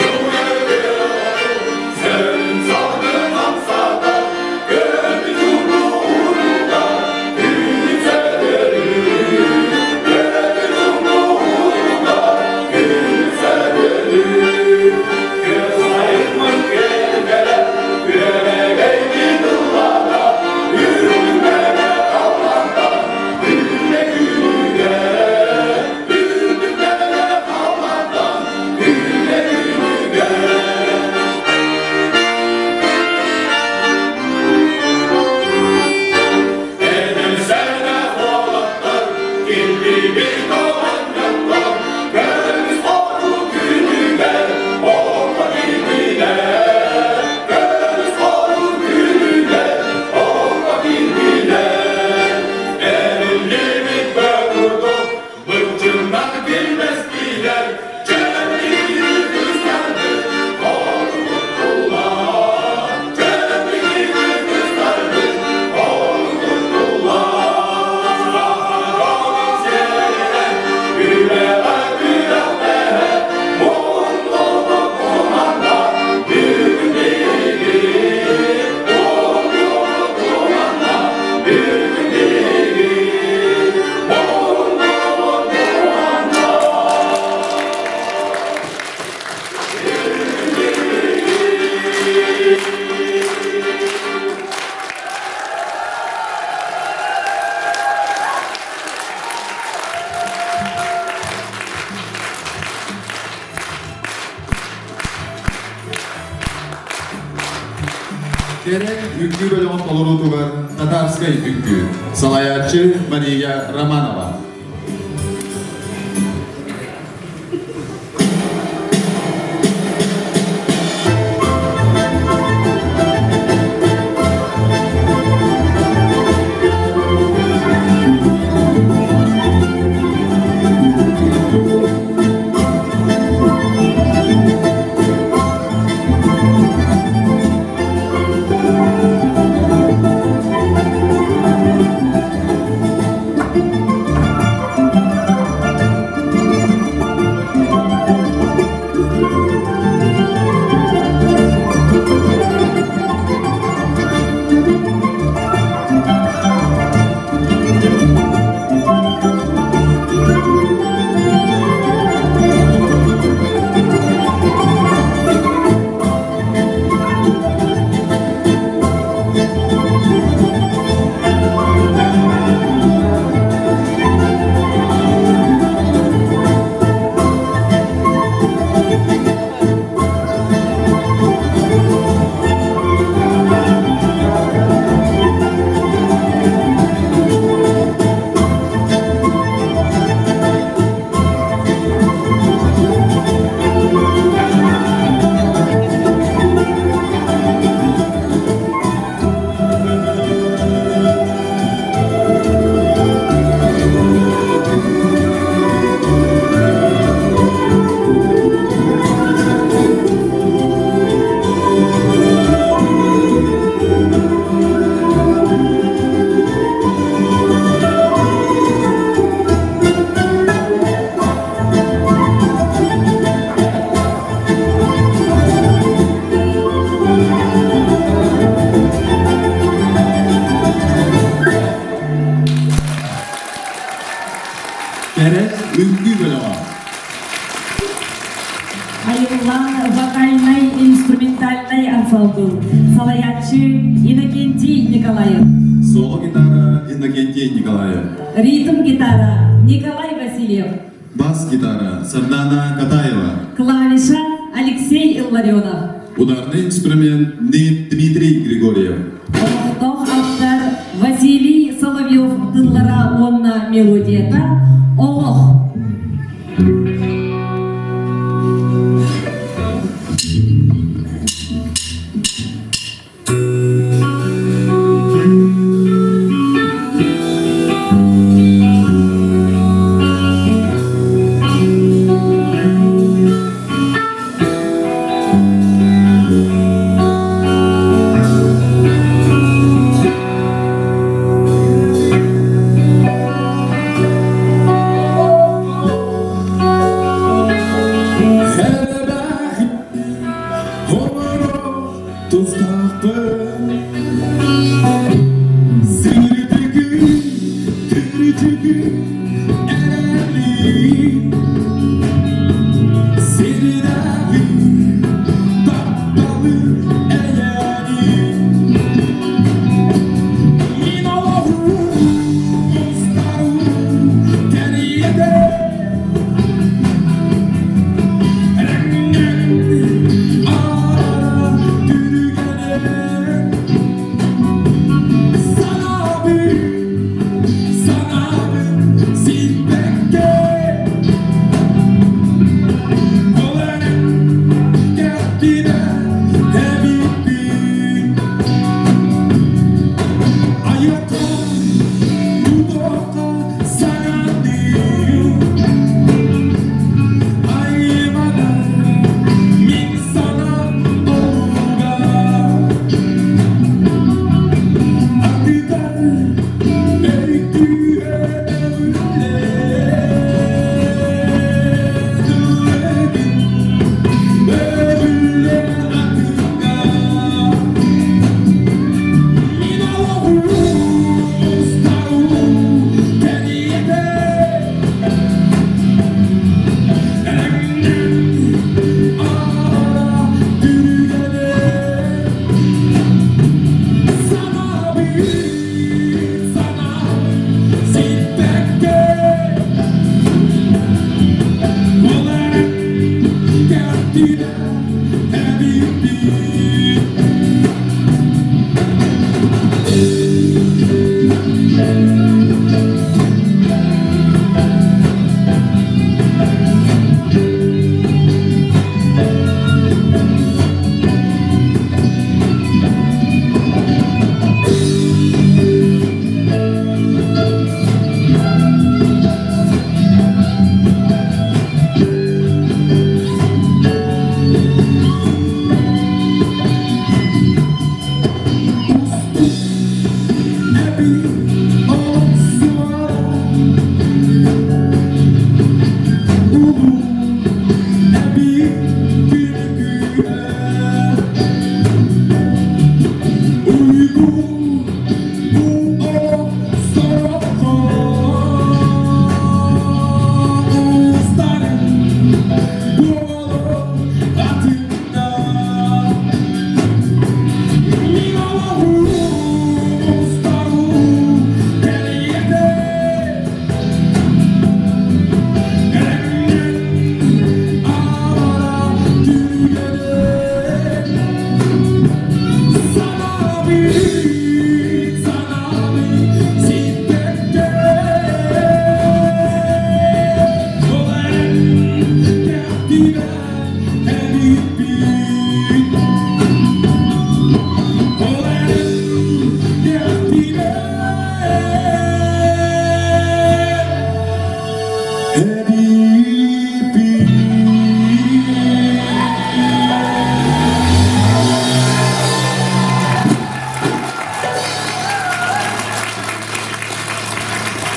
Кэрэ үҥкүү бөлөҕүн толоруутугар Татарскай үҥкүү. Салайааччы Мария Романова. Кэрэ үҥкүү бөлөҕө.
Айыллан вокальнай инструментальнай ансамбль салайааччы Иннокентий Николаев.
Соло гитара Иннокентий Николаев.
Ритм гитара Николай Васильев.
Бас гитара Сардана Катаева.
Клавиша Алексей Илларионов.
Ударный инструмент Дмитрий Григорьев.
Олохтоох автор Василий Соловьев тыллара уонна мелодията «Олох».
Тустаахпын Сирдиги, кирдиги эрэлин Сирдээҕи тапталы эйэни Мин олоҕум устарым кэриэтэ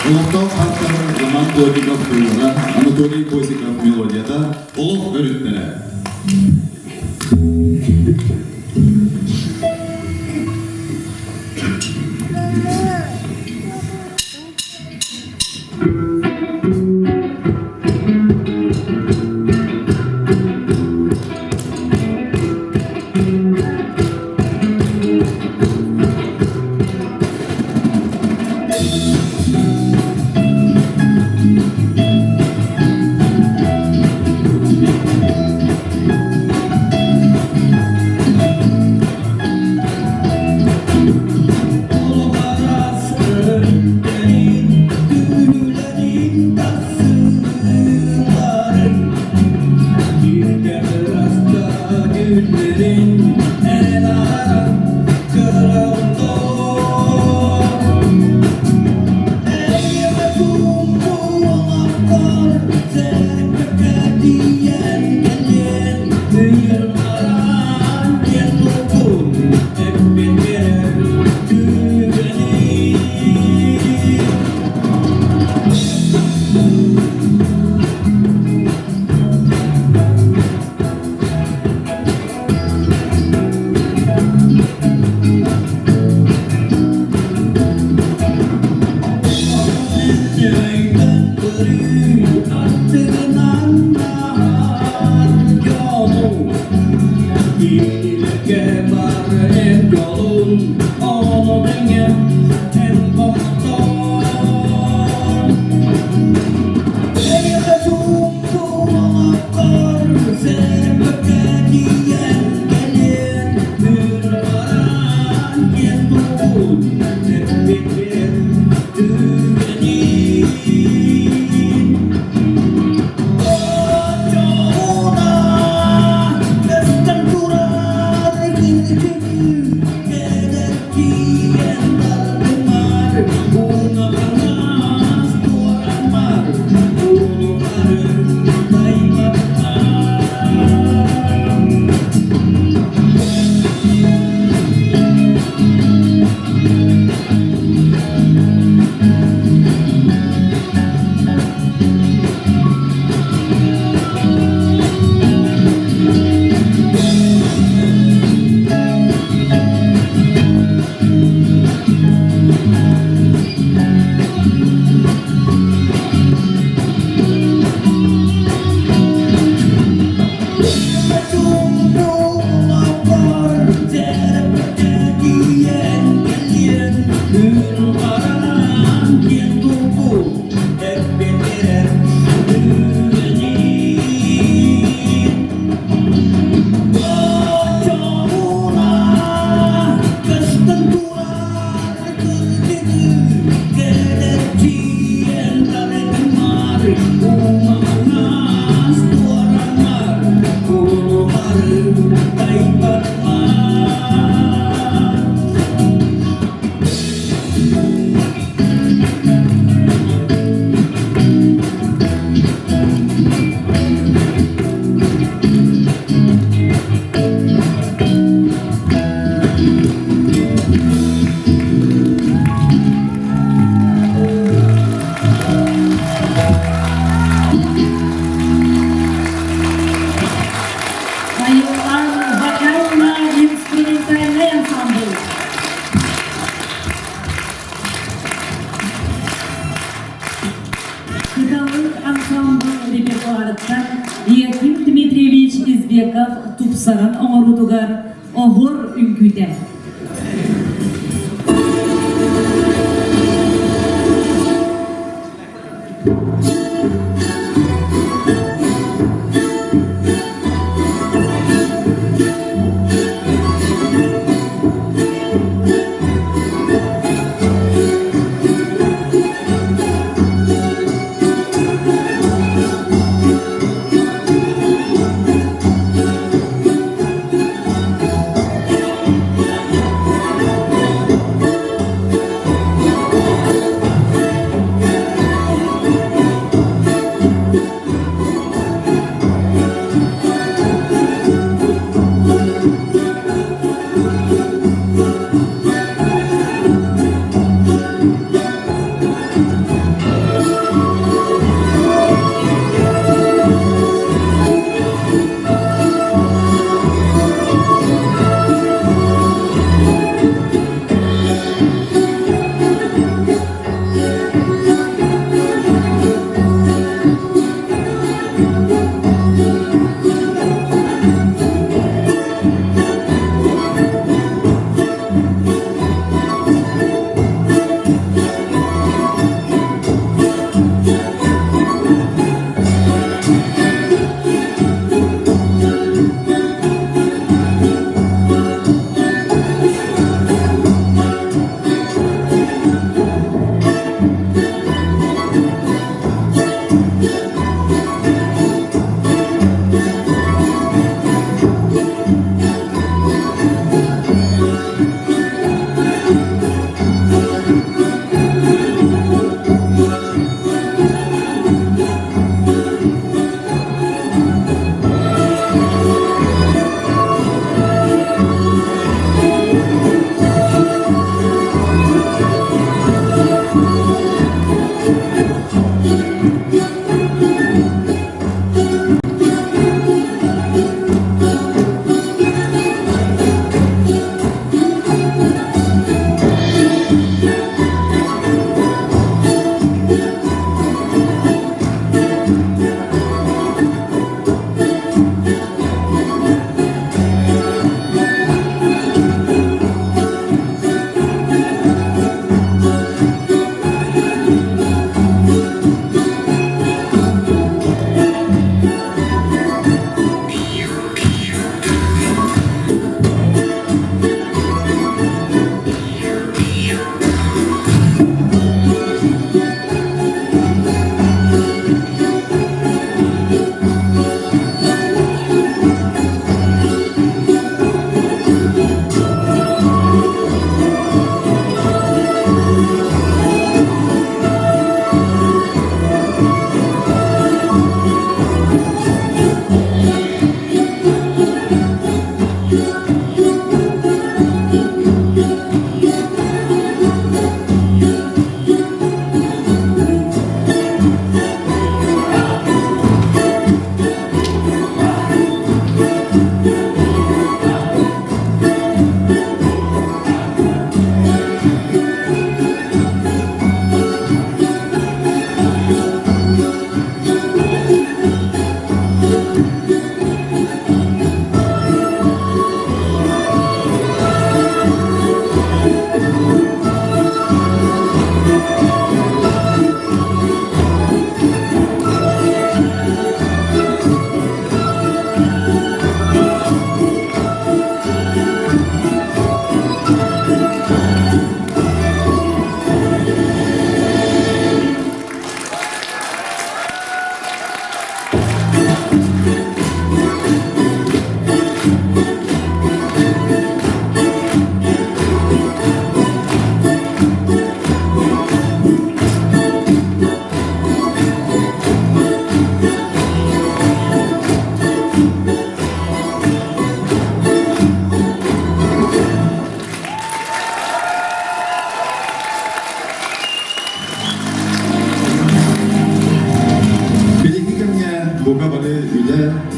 Олохтоох ааптар Роман Плотников тыллара, Анатолий Косиков мелодията олох өрүттэрэ.
Айыллан вокально-инструментальный ансамбль. Кыталык ансамбль репертуарыттан Яким Дмитриевич Избеков тупсаран оҥоруутугар оһуор үҥкүүтэ.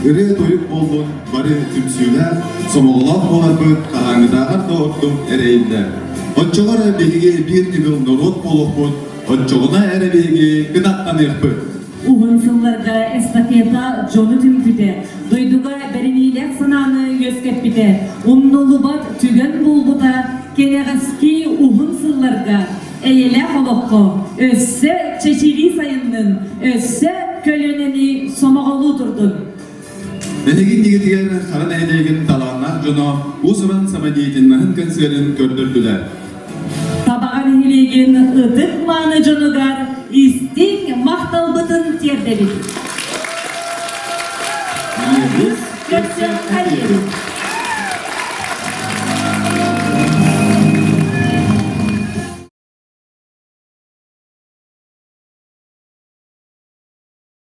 ырыа-тойук буоллун, бары түмсүүлээх, сомоҕолоох буоларбыт хаһааҥҥытааҕар да ордук эрэйиллэр. Оччоҕо эрэ биһиги биир ньыгыл норуот буолуохпут, оччоҕуна эрэ биһиги кынаттаныахпыт.
Уһун сылларга эстафета дьону түмпүтэ, дойдуга бэриниилээх санааны үөскэппитэ, умнуллубат түгэн буолбута кэнэҕэски уһун сылларга эйэлээх олоххо өссө чэчирии сайыннын, өссө көлүөнэни сомоҕолуу турдун.
Эһиги иннигитигэр Хара нэһилиэгин талааннаах дьоно уус-уран самодеятельноһын концерын көрдөрдүлэр.
Табаҕа нэһилиэгин ытык-мааны дьонугар истиҥ махталбытын тиэрдэбит.
Аныгыс
Көрсүөххэ диэри.